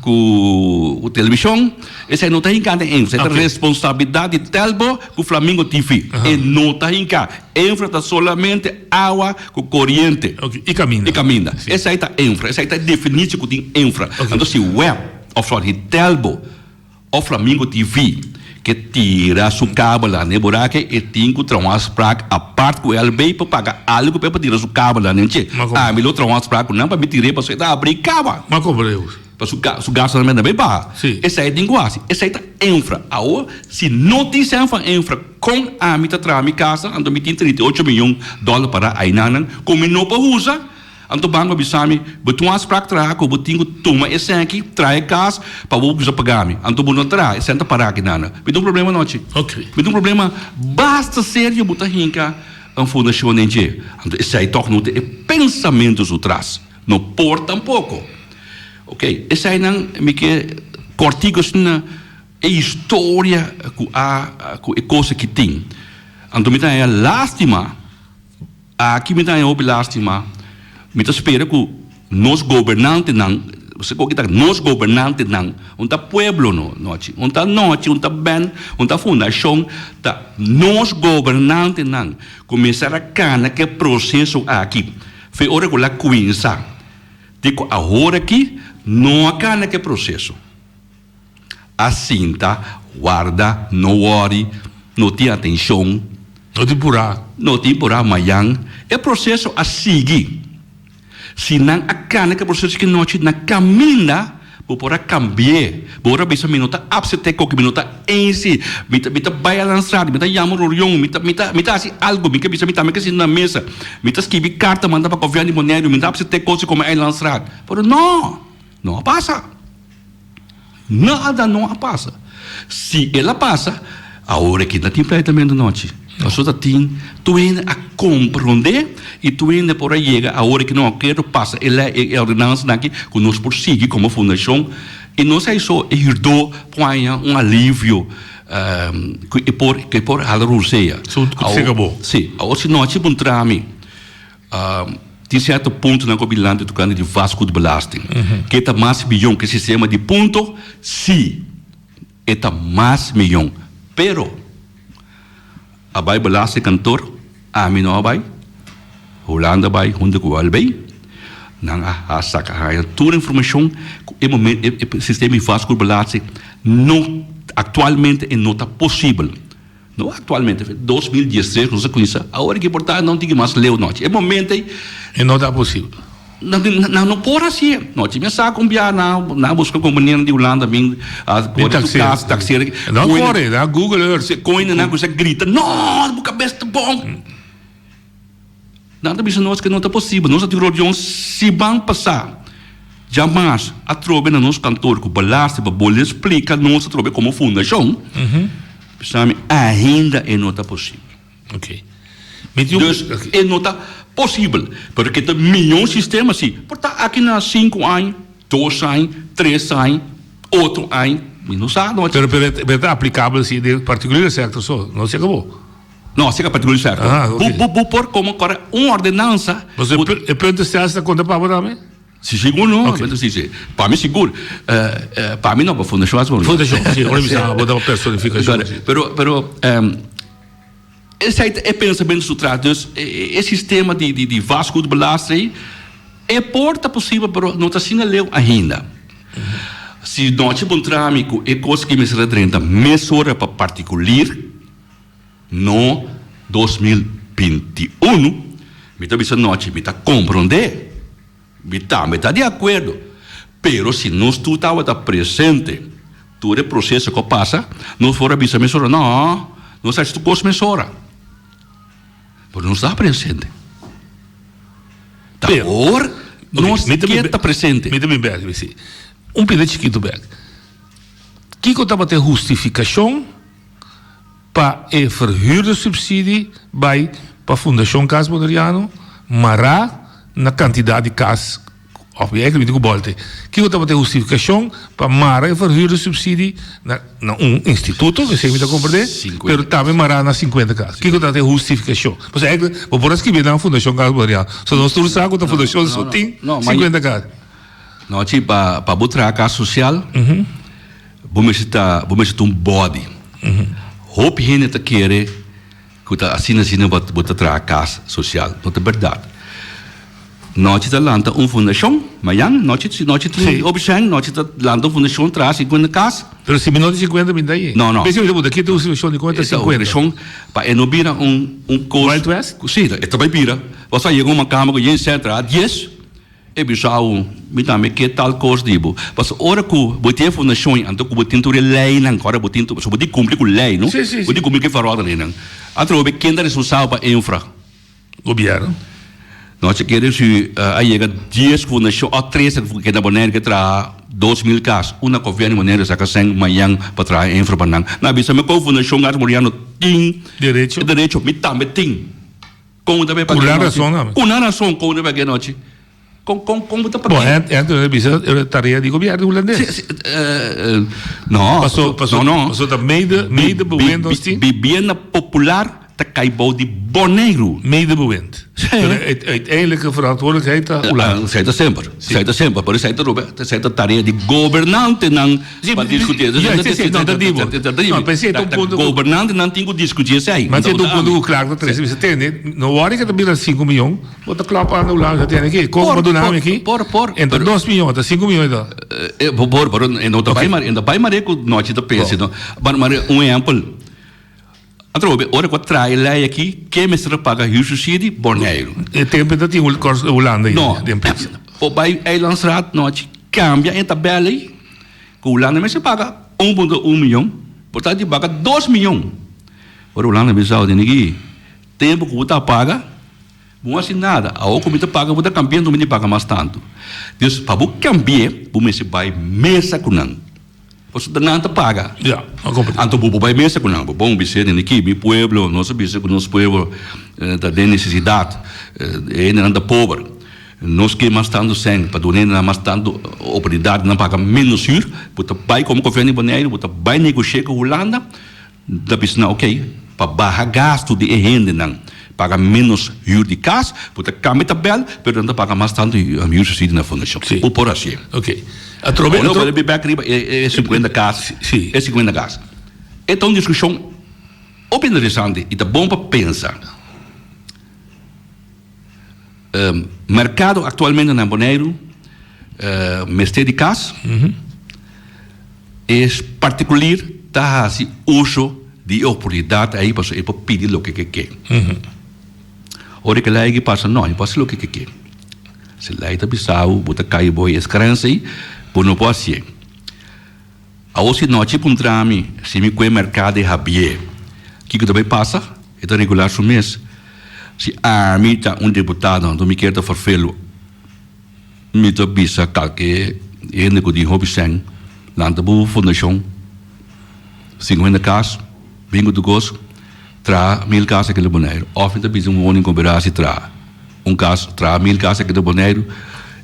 C: ku televishon, esei no ta hinká den infra, esei ta responsabilidat di Telbo ku Flamingo TV. E no ta hinká. Infra ta solamente awa ku koriente.
B: I kaminda.
C: I kaminda. Esei ta infra, esei ta e definishon ku tin infra. Anto si web òf sòri Telbo. Of Flamingo TV ke tira su kabelnan den burake e tin ku traha un afsprak apart ku LB pa paga algu pa e por tira su kabelnan den dje. Ami lo traha un afsprak ku nan pa mi tir'é pasobra e ta abri kaba.
B: Ma komo Reus?
C: Pa su su gastunan ta bay baha. Esei e tin ku hasi. Esei ta infra. Awor si no tin sèn van infra kon ami ta traha mi kasa anto mi tin 38 miyon dòler para aynan ku mi no por usa. Anto banco a bisa mi, Bo tin un afspraak traha cu bo tin cu tuma e cen aki, traha e cas pa bo cuminsa paga mi. Anto bo no traha, e cen ta para aki nana. Mi tin un problema anochi. Mi tin un problema basta serio bo ta hinca un fundacion den dje. Anto esey toch no ta e pensamento su tras. No por tampoco. Ok, eseynan mi ke cortico asina e historia cu a cu e cos aki tin. Anto mi ta haya lastima. Aki mi ta haña hopi lastima. Mi ta spera ku nos gobernantenan, bo koki ta nos gobernantenan, un ta pueblo no nochi, un ta nochi, un ta bèn, un ta fundashon, ta nos gobernantenan ku mester a kana ku e proseso aki. Fe ora ku la kuminsá, di ku awor aki no a kana ku e proseso. A sinta, warda, no wòri, no tin atenshon.
B: No tin purá.
C: No tin purá. Mayan e proseso a sigui. Si nan a kana ku e proseso ki nochi na kaminda, bo por a kambi'é. Bo por a bisa mi no ta apsept'é koki, mi no ta eens, mi ta mi ta bai a lansa, mi ta yama rorion, mi ta mi ta mi ta hasi algu, mi ke bisa mi tambe ke sinta na mesa, mi ta skibi karta manda pa gobièrnu di Boneiru, mi ta apsept'é kosi komo eilandsraad. Pero no! No a pasa. Nada no a pasa. Si el a pasa, awor aki no tin pleitamento nochi. Pasobra ta tin tur hende a komprondé i tur hende por a yega awor aki no kero pasa e lei e ordenansanan aki ku nos por sigui komo fundashon i no esei so e hürdó por haña un alivio ku e por ku e por hala rosea. Si, awor si nochi puntra mi. Tin sierto puntonan ku a bin lanti tokante di vastgoedbelasting. Ke ta mas miyon ku e sistema di punto? Sí, e ta mas miyon. Pero, a bai belastingkantoor, ami no a bai, Hulanda a bai huntu ku OLB, nan a saka haña tur informashon ku e momento e sistema di vastgoedbelasting no, aktualmente e no ta posibel. No actualmente, 2013 nos a cuminsa, awor aki por ta nan tin ki mas leu nochi. E momento ey.
B: E no ta posibel.
C: Nan nan no por hacié. Nochi mi a sa con bia nan nan a busca companianan di Hulanda bin a core su cas, taxera.
B: No core, nan Google Earth.
C: Coin nan cuminsa grita, no, bo cabes ta bon. Nan ta bisa nos ke no ta posibel. Nos a tin rodion siman pasá. Djamas atrobe na nos kantor ku belasting pa bolbe splika nos atrobe komo fundashon. Bisa mi ainda e no ta posibel. Dus e no ta posibel. Pero ke ta mion sistema si. Por ta aki na sinku aña, dos aña, tres aña, otro aña. Mi no sa.
B: Pero pero ta aplikabel si den particular sektor so. No si akabó.
C: No, serka partikulier sèrto.
B: Ah, oké.
C: Bo, bo, bo por komo kore un ordenansa.
B: Pasobra e pu- e puntenstelsel ta konta pa bo tambe?
C: Si, sigur no.
B: Oké.
C: Si, si. Pa mi sigur. Pa mi no, pa Fundashon As Boneiru.
B: Fundashon, si. Ora mi sa, bo ta personifikashon.
C: Si. Pero, pero, esei ta e pensamentu su tras. Dus e sistema di, di, di vastgoedbelasting e por ta posibel, pero no ta asina leu ainda. Si nochi bo ntra mi ku e kos ki mester a drenta mesora pa partikulier, No 2021, mi ta bisa nochi, mi ta komprondé, mi tambe ta di akuerdo, pero si nos tur tabata presente tur e proseso ku a pasa, nos por a bisa mesora, no, nos a hasi tur kos mesora, pero nos ta presente. Ta awor nos ke ta presente.
B: Mi ta bin bèk, mi si. Un pida chikitu bèk. Kiko tabata e hustifikashon? Pa e verhuurdersubsidie bai pa Fundashon Kas Boneriano mará na kantidat di kas òf mi eigenlijk mi tin ku bòlte. Kiko tabata e hustifikashon pa mara e verhuurdersubsidie na na un instituto, esei mi ta komprendé, pero tambe mará na sinkuenta kas. Kiko tabata e hustifikashon? Pasobra eigenlijk bo por a skibi nan Fundashon Kas Boneriano. So nos tur sa ku ta fundashon so tin sinkuenta kas.
C: No, chi, pa pa bo traha kas sosial, Bo mester ta, bo mester ta un body. Hopi hende ta kere ku ta asina asina bo bo ta traha kas sosial. No ta bèrdat. Nochi ta lanta un fundashon, mañan nochi si nochi tin hopi sèn, nochi ta lanta un fundashon traha sinkuenta kas.
B: Pero si mi no tin sinkuenta mi ta ahi.
C: No, no.
B: P'esei mi ta puntra, ki ta un fundashon di kuenta sinkuenta?
C: E ta un fundashon pa e no bira un un kos.
B: Wild West?
C: Si, e ta bai bira. Pasobra yega un makamba ku yen sèn traha dies. E bisa bo, Mi tambe ke tal kos di bo. Pasobra ora ku bo tin e fundashon anto ku bo tin tur e leinan, ku ora bo tin tur, pasobra bo tin kumpli ku lei, no?
B: Sí, sí,
C: Bo
B: sí.
C: tin kumpli ku e verordeningnan. Atrobe ken ta responsabel pa infra?
B: Gobièrnu.
C: No, si kere si a yega dies fundashon òf tres ku keda Boneiru ke traha 2000 kas, unda gobièrnu di Boneiru saka sèn mañan pa traha infra pa nan? Nan a bisa mi ku fundashon Gas Moriano tin
B: Derecho.
C: e derecho, mi tambe tin. Kon bo ta bay
B: Ku
C: pag'é
B: nan
C: nochi?
B: rason tambe.
C: Ku nan rason kon bo ta pag'é nochi? Kon kon kon bo ta
B: Bon,
C: pag'é?
B: e anto ta bisa e tarea di gobièrnu hulandes.
C: Si, si, no,
B: Paso, paso,
C: no, no.
B: paso ta mede, medebewind nos tin.
C: Bibienda popular ta kai bou di Boneiru.
B: Medebewind.
C: Sí.
B: Pero e uiteindelijke verantwoordelijkheid ta Hulanda.
C: Esei ta semper, esei ta semper, pero esei ta robe, esei ta tarea di gobernantenan
B: Sí,
C: pa diskutí.
B: ja, sí, sí, no, ta di bo. No, pero esei ta un punto ku.
C: Gobernantenan tin ku diskutí esei.
B: Ma esei ta un punto ku Clark ta trese, bisa tende, no wòrdu ke ta bira sinku mion, bo ta klòp anda Hulanda, tende aki, kon bo duna mi aki?
C: Por, por, por.
B: Entre dos mion, ta sinku mion e ta.
C: Por, pero e no ta bai mare, e no ta bai mare ku nochi ta pensa, no. Mare, mare un ehèmpel. Atrobe, ora ku a traha e lei aki, ken mester a paga huursubsidie? Boneiru.
B: E tempu ta tin Hulanda
C: No,
B: den prensa.
C: Bo bai Eilandsraad nochi, kambia e tabèl ei, ku Hulanda mester paga un punto un mion, bo ta di paga dos mion. Ora Hulanda bisa bo, Niki, tempu ku bo ta paga, bo no hasi nada. Awor ku mi ta paga, bo ta kambia, anto mi di paga mas tantu. Dus, pa bo kambi'é, bo mester bai mesa ku nan. Pasobra nan ta paga.
B: Ya, a comprende.
C: Anto bo por bai mesa ku nan. Bo bon bis'é den aki, mi pueblo, nos a bisa ku nos pueblo ta den nesesidat. E hendenan ta pober. Nos ke mas tantu sèn pa duna hendenan mas tantu oportunidat di nan paga ménos hür. Bo ta bai komo gobièrnu di Boneiru, bo ta bai negoshia ku Hulanda. Ta bisa nan, ok, pa baha gastu di e hendenan, paga ménos hür di kas, bo ta kambia tabèl, pero nan ta paga mas tantu hür subsidio na fundashon.
B: Sí.
C: Bo por hasié.
B: Ok. Atrobe,
C: Awor
B: atro.
C: bo bin bèk riba e sinkuenta kas.
B: Sí.
C: E sinkuenta kas. E ta un diskushon hopi interesante i ta bon pa pensa. Merkado aktualmente na Boneiru mester di kas. E partikulier ta hasi uso di e oportunidat ei pasobra e por pidi loke ke ke. Ora ke lei aki pasa no, e por hasi loke ke ke. Si lei ta bisa bo, bo ta kai bo e skrens ei, bo no por hasié. Awor si nochi puntra mi si mi kue merkado e habié, kiko ta bai pasa? E ta regulá su mes. Si ami ta un diputado anto mi kier ta ferfelu. Mi ta bisa kalke hende ku tin hopi sèn, lanta bo fundashon, sinkuenta kas, bin ku tur kos, traha mil kas aki na Boneiru. Òf mi ta bisa un woningkoöperatie traha un kas, traha mil kas aki na Boneiru.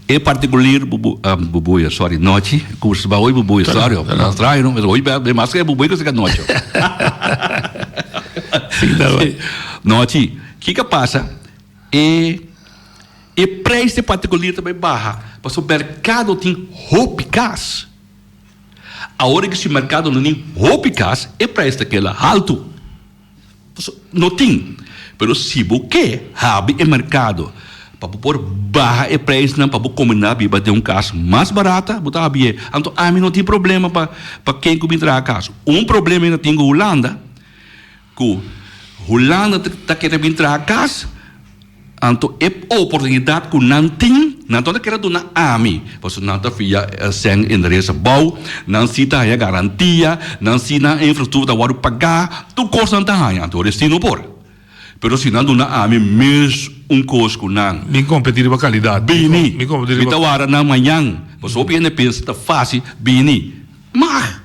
C: E partikulier bubuya, sorry, nochi, ku bo hoy bubuya, sorry, no traha no, hoy mas ke bubuya ku seka nochi. Nochi, kiko a pasa? E e prijs di particulier ta bai baha pasobra mercado tin hopi kas. Awor ku si mercado no tin hopi kas, e prijs ta keda haltu. Pasobra no tin. Pero si bo ke habri e mercado pa bo por baha e prijsnan pa bo komunidad biba den un kas mas barata, bo ta habi'e. Anto ami no tin problema pa pa ken ku bin traha kas. Un problema mi ta tin ku Hulanda. Ku Hulanda ta kere bin traha kas, anto e oportunidat ku nan tin, nan ta kere duna ami, pasobra nan ta fia sèn enderes abou, nan si ta haña garantia, nan si nan infrastruktura ta wòrdu pagá, tur kos nan ta haña, anto ora si no por. Pero si nan duna ami mes un kos ku nan.
B: Bin kompetí riba kalidat.
C: Bini, mi ta wara nan mañan, pasobra hopi hende pensa ta fásil, bini. Mag!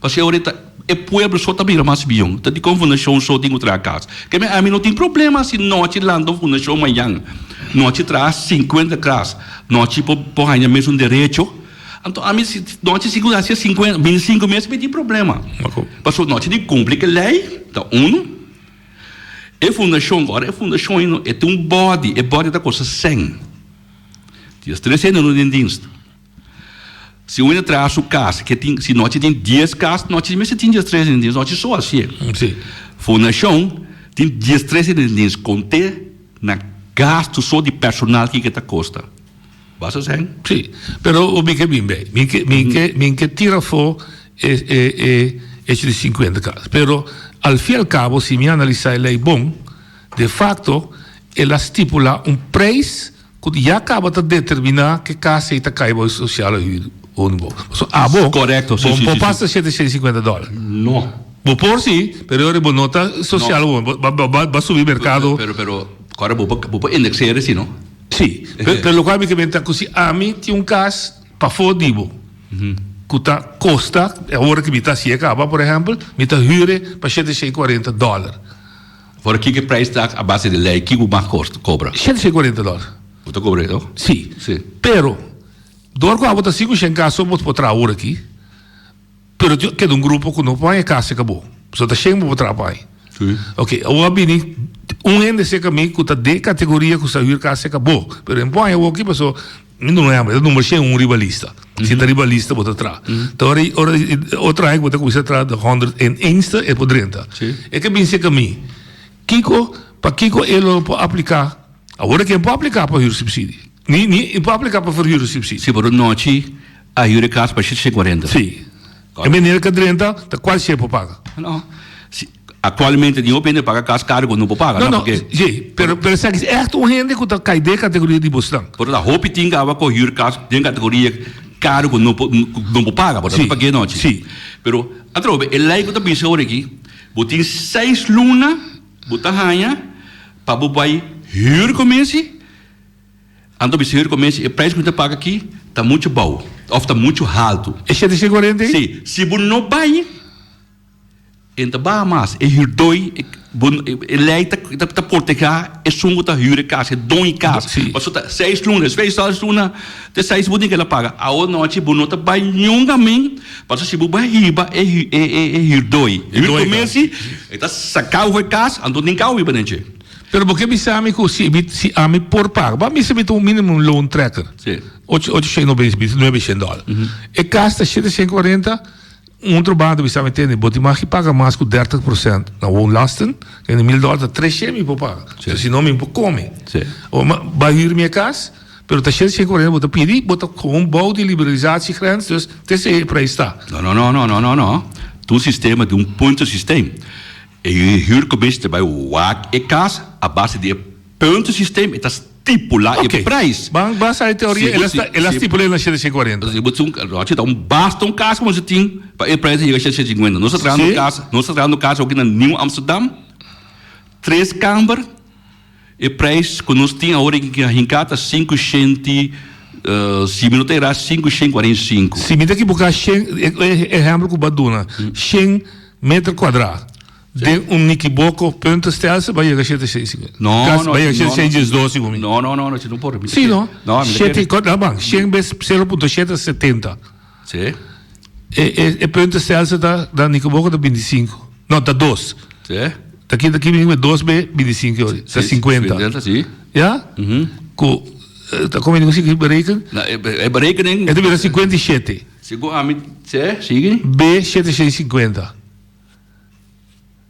C: Pasobra ora ta e pueblo so ta bira mas bion. Ta dikon fundashon so tin ku traha kas. Ke men ami no tin problema si nochi lanta un fundashon mañan. Nochi traha sinkuenta klas. Nochi por por haña mesun derecho. Anto ami si nochi si ku hasi sinkuenta bintisinku mes mi tin problema. Pasobra nochi di kumpli ku e lei ta unu. E fundashon ora e fundashon ei no e tin un body. E body ta kosta sèn. Diestres hende no den dienst. Si un hende traha su kas, ke tin, si nochi tin dies kas, nochi mester tin diestres hende den diens, nochi so hasié.
B: Sí.
C: Fundashon tin diestres hende den diens, konté na gastu so di personal kiko ta kosta. Basta sèn?
B: Sí, pero mi ke bin bei, mi ke, mi ke, mi ke tira afó e, e, e hecho di sinkuenta kas. Pero al fin al kabo si mi analisá e lei bon, de fakto el a stipulá un preis Ku ya kaba ta determiná ke kas ei ta kai bou sosial huur woningbouw. Pasobra abo
C: Korekto, si,
B: bo
C: si,
B: por
C: si,
B: pasa shete shete sinkuenta dòler.
C: No.
B: Bo por si, pero ora bo no ta sosial
C: No.
B: woning, bo bo bo a subi merkado.
C: Pero, pero, kòrda bo por bo por indekseer si no.
B: Si, pero pero lokual mi ke menta ku si ami tin un kas pafó di bo ku ta kosta, awor ku mi ta hasié kaba por ehèmpel, mi ta huur e pa shete shei kuarenta dòler.
C: Por kiko e prijs ta a base di ley? Kiko bo mag kobra?
B: Shete shen kuarenta dòler.
C: Bo ta kobra eso?
B: Si.
C: Si.
B: Pero, dor ku abo ta sinku shen kas so bo por traha ora aki, pero tin keda un grupo ku no por haña kas serka bo. Pasobra ta shen bo por traha pa haña.
C: Si.
B: Oke, awor a bini un hende serka mi ku ta den kategoria ku sa hür kas serka bo, pero e no por haña awor aki pasobra Mi no hembra, e ta number 101 riba lista. Si ta riba lista bo ta traha. Ta ora ora otro aña ku bo ta kuminsá traha de honderd en eenste e por drenta. E ke bin serka mi, kiko, pakiko e lo por apliká? Awor e ke por apliká pa huursubsidie. Ni ni e por apliká pa verhuursubsidie.
C: Si por un nochi a huur e kas pa shete shen kuarenta.
B: Si. E meneer ke drenta ta kual shei por paga?
C: No. Si actualmente ni hopi hende paga kas karo ku no por paga
B: no no porque si pero pero esaki si ègt un hende ku ta kai den kategoria di bosnan.
C: Por ta hopi tin kaba ku huur kas den kategoria karo ku no por ku no por paga por ta pag'é nochi.
B: Si.
C: Pero atrobe e lei ku ta bisa ora aki bo tin seis luna bo ta haña pa bo bai huur ku mesi. Anto mi señor ku mesi e prijs ku mi ta paga aki ta muchu bou òf ta muchu haltu.
B: E shete shen kuarenta ei?
C: Si. Si bo no bai. E ta baha mas. E hürdoi, e lei ta protegá esun ku ta hür e kas, e don e kas. Pasobra ta seis luna, despues di seis luna te seis bo tin keda paga. Awo nochi bo no ta bai niun kamin, pasobra si bo bai hiba e hürdoi, hür ku mesi, e ta saka bo for e kas, anto tin kau hiba den dje.
B: Pero bo ke bisa mi ku si si ami por paga, bo a mester mi ta un minimum loan trekker, ocho ocho shen nuebe shen dòler. E kas ta shete shen kuarenta. Un otro banda bisa mi tende, bo tin mag ki paga mas ku dertig prosent na woonlasten, kende mil dòler ta tres shen mi por paga. So si no mi por kome. Awor mi bai hür mi e kas, pero ta shen shen kuarenta bo ta pidi, bo ta gewoon bou di liberalisatiegrens, dus te esei e prijs ta.
C: No, no, no, no, no, no, no. Ta un sistema di un puntensysteem. E huurcommissie ta bai wak e kas a base di e puntensysteem, e ta stipula e prijs.
B: Oké, ban ban sa e teoria, el a sta, el a stipula na shete shen kuarenta.
C: Si bo tin un, rochi ta un basta un kas ku bo tin pa e prijs a yega shete shen sinkuenta. Nos ta trahando kas, nos ta trahando kas aki na Nieuw Amsterdam, tres kamber, e prijs ku nos tin awor aki a hinká ta sinku shenti, si mi no ta erá sinku shen kuarenta i sinku.
B: Si mi ta ekiboká shen, e ehèmpel ku bo a duna, shen meter kuadrá. Den un nikiboko puntenstelsel bai yega shete seis sinkuenta.
C: No,
B: Kas
C: no,
B: bai yega shete
C: no,
B: seis dies dos segun mi.
C: No, no, no, no, si no por. Mi ta
B: Si
C: kere.
B: no.
C: No, mi ta
B: Shete,
C: kere.
B: ko, la ban, shen bes 0.7 70.
C: Si.
B: E, e, e puntenstelsel ta, na nikiboko ta 25. No, ta dos.
C: Si.
B: Ta ki ta ki bin dos be bintisinko yori, ta sinkuenta.
C: Sinkuenta, si.
B: Ya? Ku ta kon mi sigui bereken?
C: Na e berekening.
B: E ta bira 57.
C: Segun ami, se, sigui.
B: Be 750.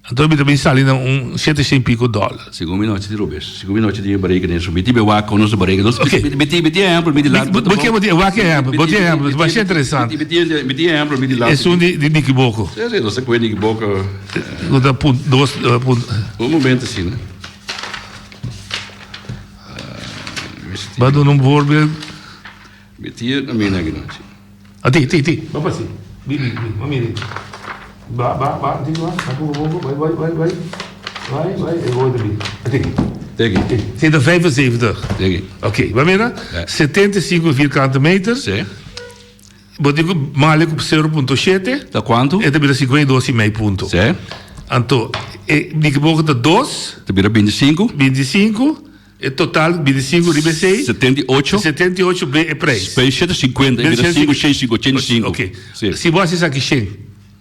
B: Anto mi ta bin sali na un 700 pico dollar.
C: Segun mi nochi di robes. Segun mi nochi di berekening. So mi tin be wak kon nos a bereken. Nos
B: Oké.
C: mi tin mi tin ehempel mi di laat.
B: Bo ke bo tin wak e ehempel. Bo tin ehempel. Masha interesante.
C: Mi tin mi tin ehempel mi di laat.
B: Esun di di Nikiboko.
C: Si, si, nos a koe Nikiboko.
B: Ku ta punt dos punt.
C: Un momento asina.
B: Bo a duna un voorbeeld.
C: Mi tia na mina aki nochi.
B: A ti, ti, ti. Ba pasi. Bi, bi, bi. Ba mira. Ba, ba, ba. Ti, ba. Ba poco, poco. Bai, bai, bai, bai. Bai, bai. E gooi bi. A ti.
C: Teki.
B: Ti. 175.
C: Teki.
B: Oké, ba mira.
C: Ja.
B: 75 vierkante meter.
C: Si.
B: Bo tin ku male ku 0.7.
C: Ta kuantu?
B: E ta bira 52 i mei punto.
C: Si.
B: Anto, e di ki boka ta 2.
C: Ta bira 25.
B: 25. E total 25 riba esei.
C: 78.
B: 78 be e prijs.
C: Pe 750, e bira 5, 6, 5, 85.
B: Oké.
C: Si.
B: Si bo hasi esaki shen.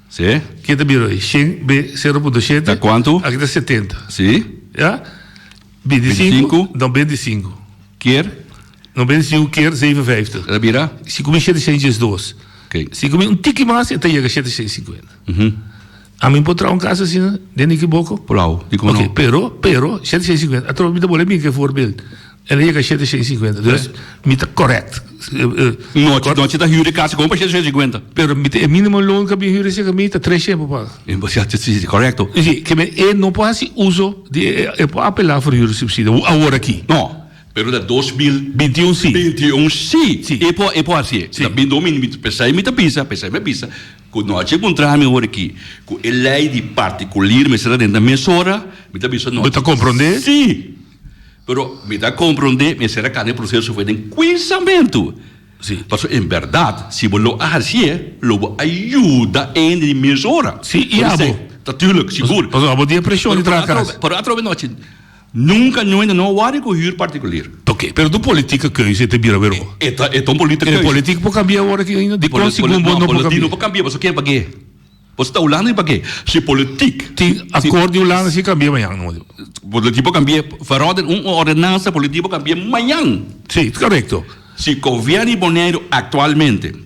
C: Si.
B: Ke ta bira hoy? Shen be 0.7.
C: Ta kuantu?
B: Aki ta 70.
C: Si.
B: Ya? 25.
C: 25.
B: Dan 25.
C: Keer?
B: No 25 keer 57.
C: Ta bira?
B: 5702.
C: Oké.
B: Si ku mi un tiki mas e ta yega 750. Ami por traha un cas asina den Nikiboko?
C: Plau, dikon no?
B: Ok, pero, pero, 750, atrobe mi ta bole bin ku e voorbeeld. El a yega 750, dus mi ta correct.
C: No, no ta huur e cas kon pa 750.
B: Pero mi ta e minimum loon ku a bin huur esei ku mi ta 300 por paga.
C: Si, si, correcto.
B: Si, ke men e no por hasi uso di e, e por apela verhuursubsidie awor aki.
C: No, pero na
B: 2021 si.
C: 21 si.
B: Si.
C: E por, e por hasié.
B: Si.
C: Ta bin do mi, pesei mi ta bisa, pesei mi a bisa. Ku nochi puntra mi ora ki ku e lei di partikulir mester a drenta mesora, mi ta bisa
B: Bo ta komprondé?
C: Sí! Pero mi ta komprondé mester a kanda e proseso for den kuinsamentu.
B: Sí.
C: Pasobra en bèrdat si bo lo a hasié lo bo a yuda hende di mesora.
B: Sí, i abo?
C: Natuurlijk, sigur.
B: Pasobra abo tin e preshon di traha kas.
C: Pero atrobe nochi Nunca no hende no wari cu huur particulier.
B: Oké, pero tu politieke keuze te bira weer hoor.
C: E ta e ta un politieke
B: E
C: keuze.
B: politiek por cambia awor aki ainda? Dicon segun bo no por
C: No,
B: cambia?
C: no por cambia, pasobra ken pag'é? Pasobra ta Hulanda di pag'é. Si politiek.
B: Tin akkoord di Hulanda si cambia mañan no.
C: Politiek por cambia, verorden un ordenansa politiek por cambia mañan.
B: Si, correcto.
C: Si gobierno di Boneiru actualmente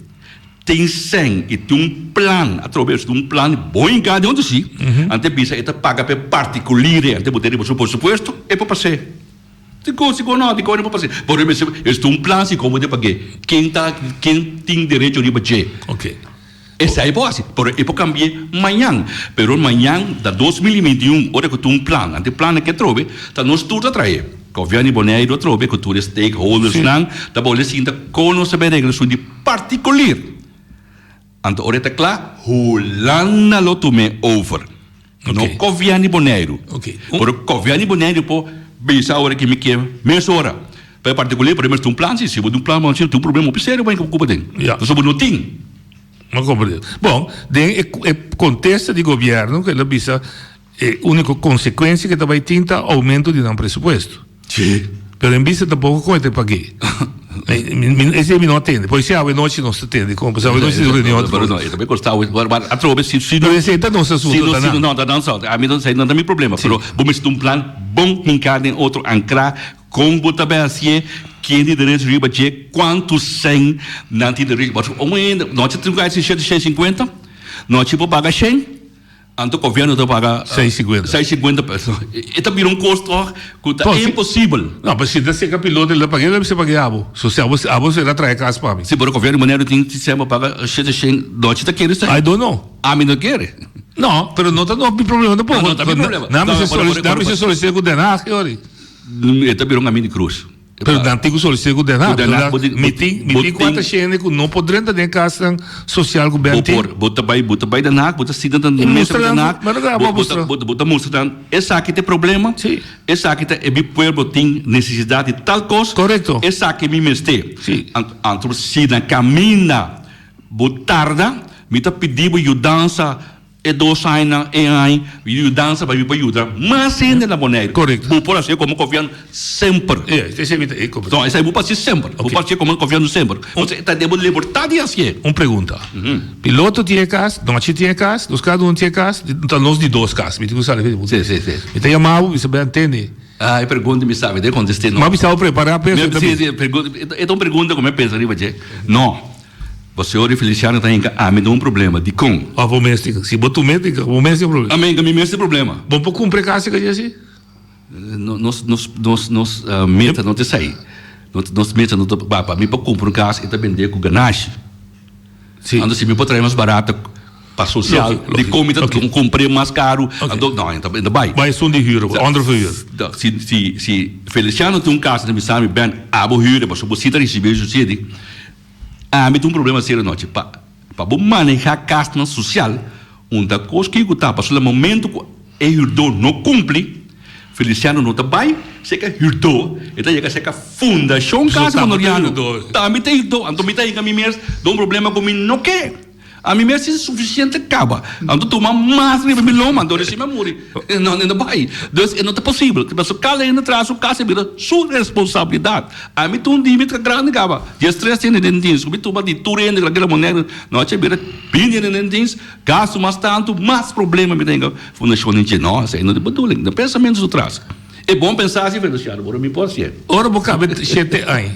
C: Tin sèn i tin un plan, atrobe tin un plan bon hinká den otro si, ante bisa e ta paga pa e particulier, ante bo ta riba su presupuesto, e por pas'é. Dikon si kon no, dikon e por pas'é? Por e mester esta un plan si kon bo ta pag'é, ken ta ken tin derecho riba dje.
B: Oke.
C: Esei por hasi, pero e por kambi'é mañan. Pero mañan ta 2021 ora ku tin un plan, ante e plannan ke atrobe ta nos tur ta trae. Gobièrnu di Boneiru atrobe ku tur e stakeholdersnan ta bolbe sinta kon nos ta bai regla esun di. Partikulier. Anto ora e ta kla, Hulanda lo tum'é over. No
B: Oké.
C: gobièrnu di Boneiru.
B: Oké.
C: Pero gobièrnu di Boneiru por bisa ora ki mi ke mesora. Pa e partikulier por e mester un plan. Si, si bo tin un plan, bo tin un problema hopi serio bo ku bo tin.
B: Ja.
C: Pasobra bo no tin.
B: Mi a komprendé. Bon, den e e kontesta di gobièrnu ku el a bisa E úniko konsekuensia ke ta bai tin ta oumento di nan presupuesto.
C: Sí.
B: Pero en bista tampoko kon e ta pag'é. Esei mi no a tende. Por esei awe nochi nos ta tende kon, pasobra awe nochi tin reunion
C: Pero no, e ta bai kosta awe. Atrobe si si
B: Pero esei ta nos asunto, ta nan.
C: No, ta nan asunto. Ami no, esei no ta mi problema. Pero bo mester un plan bon hinká den otro, ankrá kon bo ta bai hasié, ken tin derecho riba dje, kuantu sèn nan tin derecho. Pasobra un hende, nochi tin ku hasi shete shen sinkuenta, nochi bo paga shen. Anto gobierno ta paga
B: 6.50.
C: 6.50 peso. E ta bira un kos tog ku ta imposibel.
B: No, pero si ta seka piloto el ta paga, el a bisa paga abo. So si abo abo sera trae kas pa mi.
C: Si, pero gobierno manera tin sistema paga shete shen dochi ta kere esei.
B: I don't know.
C: Ami no kere.
B: No, pero no ta no mi problema tampoco.
C: No, no ta mi problema.
B: Nan mester solicita ku Den Haag, yori.
C: E ta bira un ami di krus.
B: Pero nan tin ku solisitá ku Den Haag.
C: Ku Den Haag bo tin.
B: Mi tin mi tin kuater shende ku no por drenta den kasnan sosial ku Ben tin.
C: Bo por. Bo ta bai bo ta bai Den Haag, bo ta sinta den mesa di Den Haag. Bo bo ta mustra nan esaki ta e problema.
B: Si.
C: Esaki ta e mi pueblo tin nesesidat di tal kos.
B: Korekto.
C: Esaki mi mester.
B: Si.
C: Anto si na kaminda bo tarda mi ta pidi bo yudansa. E dos añanan e aña yudansa pa mi pa yuda mas hende na Boneiru.
B: Correcto.
C: Bo por hacié como confiando semper.
B: Ja, esei mi ta e
C: No, esei bo por hacié semper. Bo por hacié como confiando semper. Pasobra ta den bo libertad di hacié.
B: Un pregunta. Piloto tin e cas, Nochi tin e cas, nos cada un tin e cas, ta nos di dos cas. Mi tin cu sali fe di
C: Sí, sí, sí.
B: Mi ta yama bo, mi sa ben tende.
C: Ah, e pregunta mi sa, mi ta contesté no.
B: Ma mi sa bo prepara p'e.
C: Sí, sí, e ta un pregunta cu mi a pensa riba dje. No. Bo señor di Feliciano ta hinka ami den un problema. Dikon?
B: Of bo mes tin? Si bo tu mes tin, bo mes tin problema.
C: Ami hinka mi mes tin problema.
B: Bo por kumpra e kas ka dje si?
C: Nos nos nos nos meta no ta esei. Nos meta no ta pa pa mi por kumpra un kas e ta bendé ku ganashi.
B: Si.
C: Anto si mi por trae mas barato pa sosial dikon mi ta kumpr'é mas karu? Anto no e ta bai.
B: Bai esun di hür, onderverhuur.
C: Si si si Feliciano tin un kas ta bisa mi Ben abo hür pasobra bo si ta risibí subsidio. Ami tin un problema serio anochi. Pa pa bo maneha kasnan sosial un ta kos kiko ta pasobra na momento ku e hürdó no kumpli, Feliciano no ta bai seka hürdó, e ta yega seka Fundashon Casa Bonoriano. Tambe ta hürdó. Anto mi ta hinka mi mes den un problema ku mi no ke. Ami mes tin sufisiente kaba. Anto tuma mas riba mi loma, anto recién mi a muri. No, no bai. Dus e no ta posibel. Pasobra kada hende traha su kas e bira su responsabilidat. Ami ta un di mi ta grandi kaba. Diestres hende den dins. Ku mi tuma di tur hende ku ta keda moneda. No a bira binti hende den dins. Gastu mas tantu, mas problema mi ta hinka fundashon den dje. No, esei no ta e bedoeling. No pensamentu su tras. E bon pensa si Feliciano, ora mi por hacié.
B: Ora bo caba e shete aña,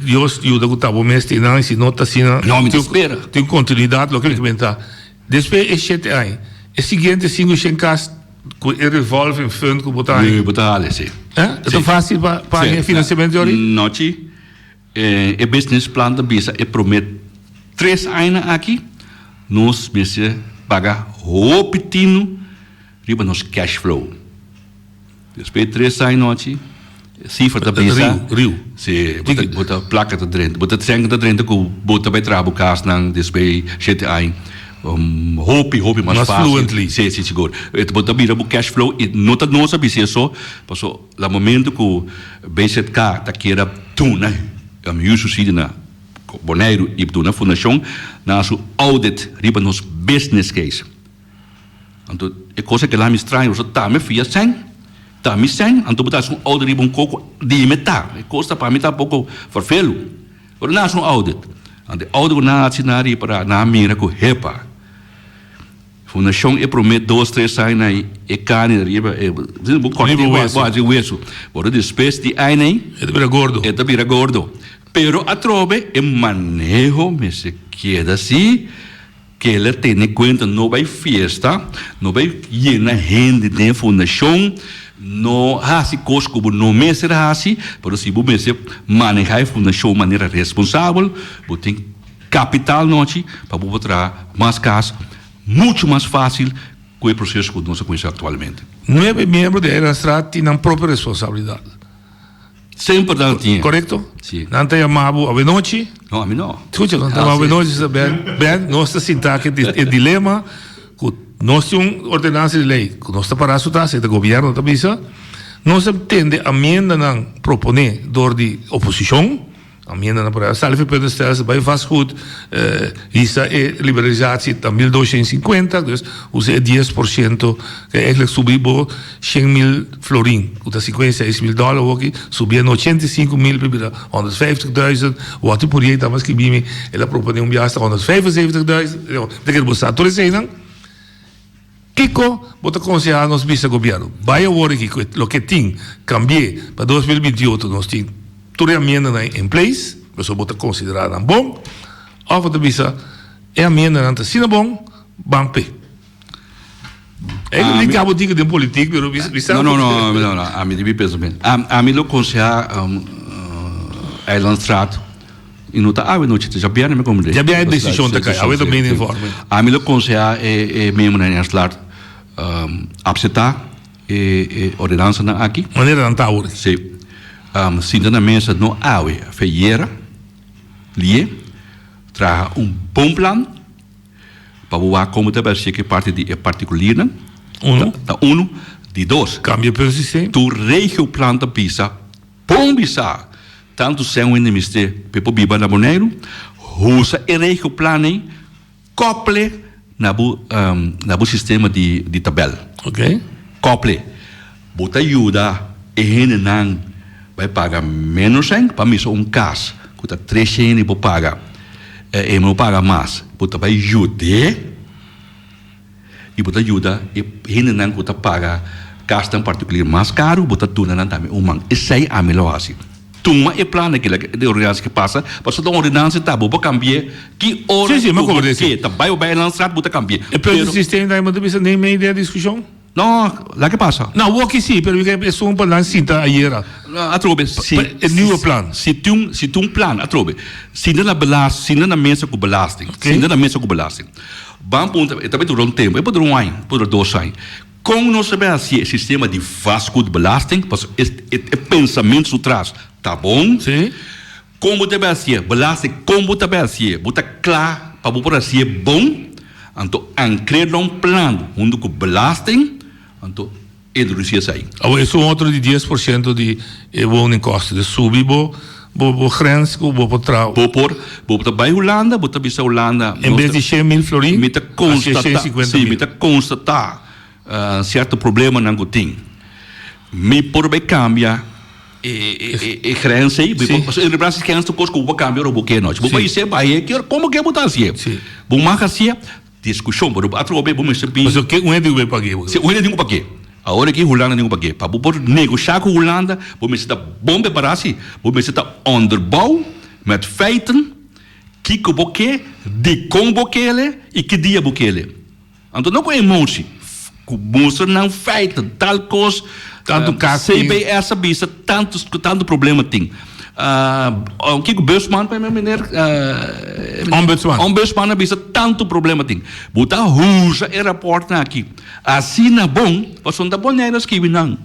B: Dios yuda cu ta bo mes tin nan y si no ta asina,
C: No, mi ta spera.
B: tin continuidad loke mi ta menta. Despues e shete aña, e siguiente cinco shen cas cu e revolving fund cu bo ta haña.
C: Bo ta hale, si.
B: Eh? E ta facil pa pa haña e financiamento yori?
C: Nochi, e business plan ta bisa e prome tres añanan aki nos mester paga hopi tinu riba nos cash flow. Despues di tres aña nochi, e sifra ta bisa.
B: Riu, riu.
C: Si, bo ta, bo ta, plaka ta drenta. Bo ta sèn ku ta drenta ku bo ta bai traha bo kasnan despues di shete aña. Hopi, hopi mas
B: Mas
C: fásil.
B: fluently.
C: Si, si, sigur. Bo ta bira bo cash flow i no ta nos a bisa eso, paso la momento ku BZK ta keda duna huursubsidie na Boneiru i duna fundashon, nan a hasi audit riba nos business case. Anto e cosa ke lami straño pasobra ta mi fia sèn, ta mi sèn, anto bo ta hasi un audit riba un koko di mi ta. E kos ta pa mi ta poko ferfelu. Pero nan hasi un audit. Anto e audit ku nan hasi nan a ripara, nan a mira ku hepa, fundashon e prome dos tres aña nan e karni riba e bo kòrta bo hasi wesu. Pero despues di aña ei
B: E ta bira gordo.
C: E ta bira gordo. Pero atrobe e maneho mester keda si. Kela tene kuenta no bai fiesta, no bai yena hende den fundashon, no hasi kos ku bo no mester hasi, pero si bo mester maneha e fundashon manera responsabel, bo tin kapital nochi pa bo por traha mas kas muchu mas fásil ku e proseso ku nos a kuminsá aktualmente.
B: Nuebe miembro di Eilandstraat tin nan propio responsabilidat.
C: Semper nan tin.
B: Korekto?
C: Si.
B: Nan ta yama bo awenochi.
C: No, ami no.
B: Skucha, nan ta yama bo awenochi, sa Ben, Ben, nos ta sinta aki e dilema ku nos tin un ordenansa di lei ku nos ta para su tas, e ta gobièrnu ta bisa, nos a tende amiendanan proponé dor di oposishon. Amiendanan por a sali verpletterstelsel bai vastgoed, hisa e liberalisatie ta 1250, dus usa e 10% ke eigenlijk subi bo 100 mil florin, ku ta 56 mil dòler awoki, subi na 85 mil pa bira 150 duizend, Watty Pourier tabata skibi mi, el a propone un biaha hasta 175 duizend, ta kere bo sa tur eseinan. Kiko bo ta konsehá nos bisa gobièrnu? Bai awor aki ku loke tin, kambi'é pa 2028 nos tin tur e amiendanan in place, pasobra bo ta konsiderá nan bon, òf bo ta bisa e amiendanan ta asina bon, ban p'e. Eigenlijk mi kaba diki den politik, pero mi sa.
C: No, no, no, no, no, ami di mi pensamentu. Ami lo konsehá Eilandstraat. I no ta awe nochi, ta djabièrnè mi komprendé.
B: Djabièrnè e desishon ta kai, awe ta meningsvorming.
C: Ami lo konsehá e miembronan di Eilandstraat apseptá e ordenansanan aki.
B: Manera nan ta awor.
C: Sí. Sinta na mesa no awe, feyera, lié, traha un bon plan pa bo wak komo ta bai seki parti di e partikuliernan.
B: Unu.
C: Ta unu. Di dos.
B: Kambia e sistema.
C: Tur regioplan ta bisa. Bon bisa, tantu sèn wende mester p'e por biba na Boneiru, husa e regioplan ei, kopl'e na bo na bo sistema di di tabèl.
B: Oké.
C: Kopl'e. Bo ta yuda e hendenan bai paga ménos sèn pa misa un kas ku ta tres hende bo paga e no paga mas. Bo ta bai yud'é i bo ta yuda e hendenan ku ta paga kasnan partikular mas karu bo ta duna nan tambe un man. Esei ami lo hasi. Tuma e plan aki laga e ordenansa ki pasa pasobra ta un ordenansa ta bo por cambi'e ki ora
B: Sí, sí,
C: ku bo ke ta bai o bai Eilandsraad bo ta cambi'e
B: E
C: pero
B: systeem ta bo ta bisa den medio den e discusion?
C: No, laga e pasa.
B: No, awor si, pero mi ke esun pa nan sinta ayera.
C: Atrobe, si
B: E nieuwe plan.
C: Si tin si tin un plan, atrobe, sinta na belas sinta na mesa ku belasting, sinta na mesa ku belasting. Ban puntra, e ta bai dura un tempu, e por dura un aña, e por dura dos aña. Kon nos ta bai hasi e sistema di vastgoedbelasting? Pasobra e e pensamentu su tras ta bon.
B: Sí.
C: Kon bo ta bai hasié? Belasting, kon bo ta bai hasié? Bo ta kla pa bo por hasié bon? Anto ankr'é na un plan huntu ku belasting, anto introdusi esei.
B: Awor esun otro di dies por siento di e woningkosten. Dus subi bo bo bo grens ku bo por traha.
C: Bo por bo ta bai Hulanda, bo ta bisa Hulanda.
B: En bes di 100.000 florin,
C: Mi ta
B: hasié
C: konstatá,
B: 150
C: sí, mi
B: mil.
C: ta konstatá sierto problemanan ku tin. Mi por bai kambia e e e grens ei. Mi por, pasobra en replaso di grens ta kos ku bo por kambia ora bo ke no. Si bo bai hasié, bai e ke komo ke bo ta hasié. Bo mag hasié. Diskushon, pero atrobe bo mester bin.
B: Pasobra ke un hende ku bai pag'é?
C: Si, un hende tin ku pag'é. Awor aki Hulanda tin ku pag'é. Pa bo por negoshá ku Hulanda, bo mester ta bon prepará si. Bo mester ta onderbouw met feiten kiko bo ke, dikon bo kele i ki dia bo kele. Anto no ku emosi, ku mustra nan feiten, tal kos.
B: Tantu kas tin.
C: CBS a bisa tantu tantu problema tin. Kiko Busman pa e meneer?
B: Ombudsman.
C: Ombudsman a bisa tantu problema tin. Bo ta usa e raportnan aki asina bon pasobra ta Boneiru a skibi nan.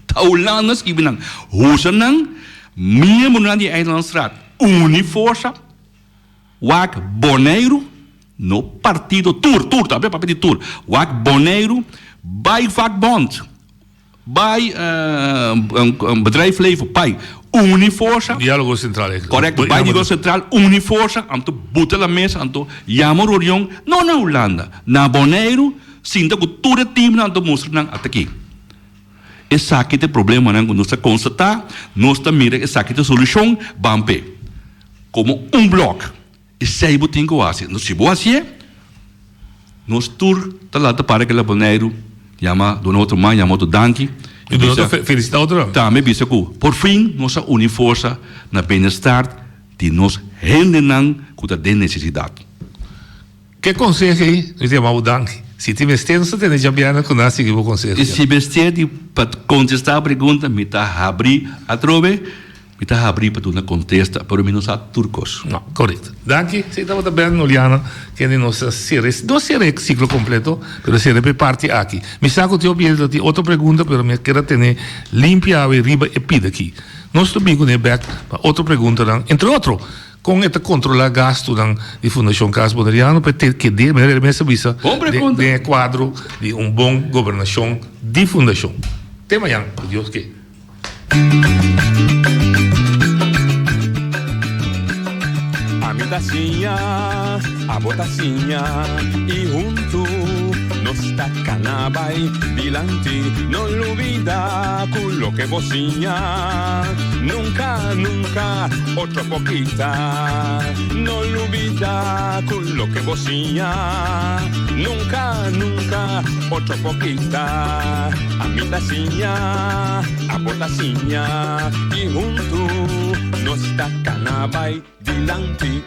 C: Ta Hulanda a skibi nan. Usa nan miembronan di Eilandsraad uni forsa wak Boneiru no partido tur tur ta papia di tur wak Boneiru bai vakbond. Bai bedrijfsleven bai uni forsa.
B: Dialogo Central eigenlijk.
C: Correcto, bai Dialogo Central uni forsa anto buta la mesa anto yama un reunion no na Hulanda, na Boneiru sinta ku tur e teamnan anto mustra nan ata aki. Esaki ta e problemanan ku nos ta konstatá, nos ta mira esaki ta e solushon, ban p'e. Komo un blòk. Esei bo tin ku hasi. Si bo hasié, nos tur ta lanta para kila Boneiru, yama duna otro man, yama otro danki.
B: I duna otro felisitá otro.
C: Tambe bisa ku por fin nos a uni forsa na benestar di nos hendenan ku ta den nesesidat.
B: Ke konseho ei? Mi ta yama bo danki. Si tin mester nos ta tene djabièrnè ku nan a sigui bo konseho.
C: I si mester di pa kontestá pregunta mi ta habrí atrobe, mi ta habrí pa duna kontesta, pero mi no sa tur kos.
B: No, korekto. Danki. Esei tabata Ben Oliana kende nos a sera, no sera e siklo kompleto, pero sera pa e parti aki. Mi sa ku tin hopi hende ta tin otro pregunta, pero mi a keda tene limpia awe riba e pida aki. Nos ta bin kuné bèk pa otro preguntanan, entre otro, Kon e ta kontrolá gastunan di Fundashon Cas Boneriano pa e te ked'é, manera el mes a bisa, den e kuadro di un bon gobernashon di fundashon. Te mañan, ku Dios ke.
A: Ami ta siña, abo ta siña, i huntu nos ta kana bai dilanti. No lubida ku loke bo siña. Nunca, nunca, otro poquita. No lubida cu loke bo siña. Nunca, nunca, otro poquita. Ami ta siña, abo ta siña. Y hunto nos ta cana bay dilanti.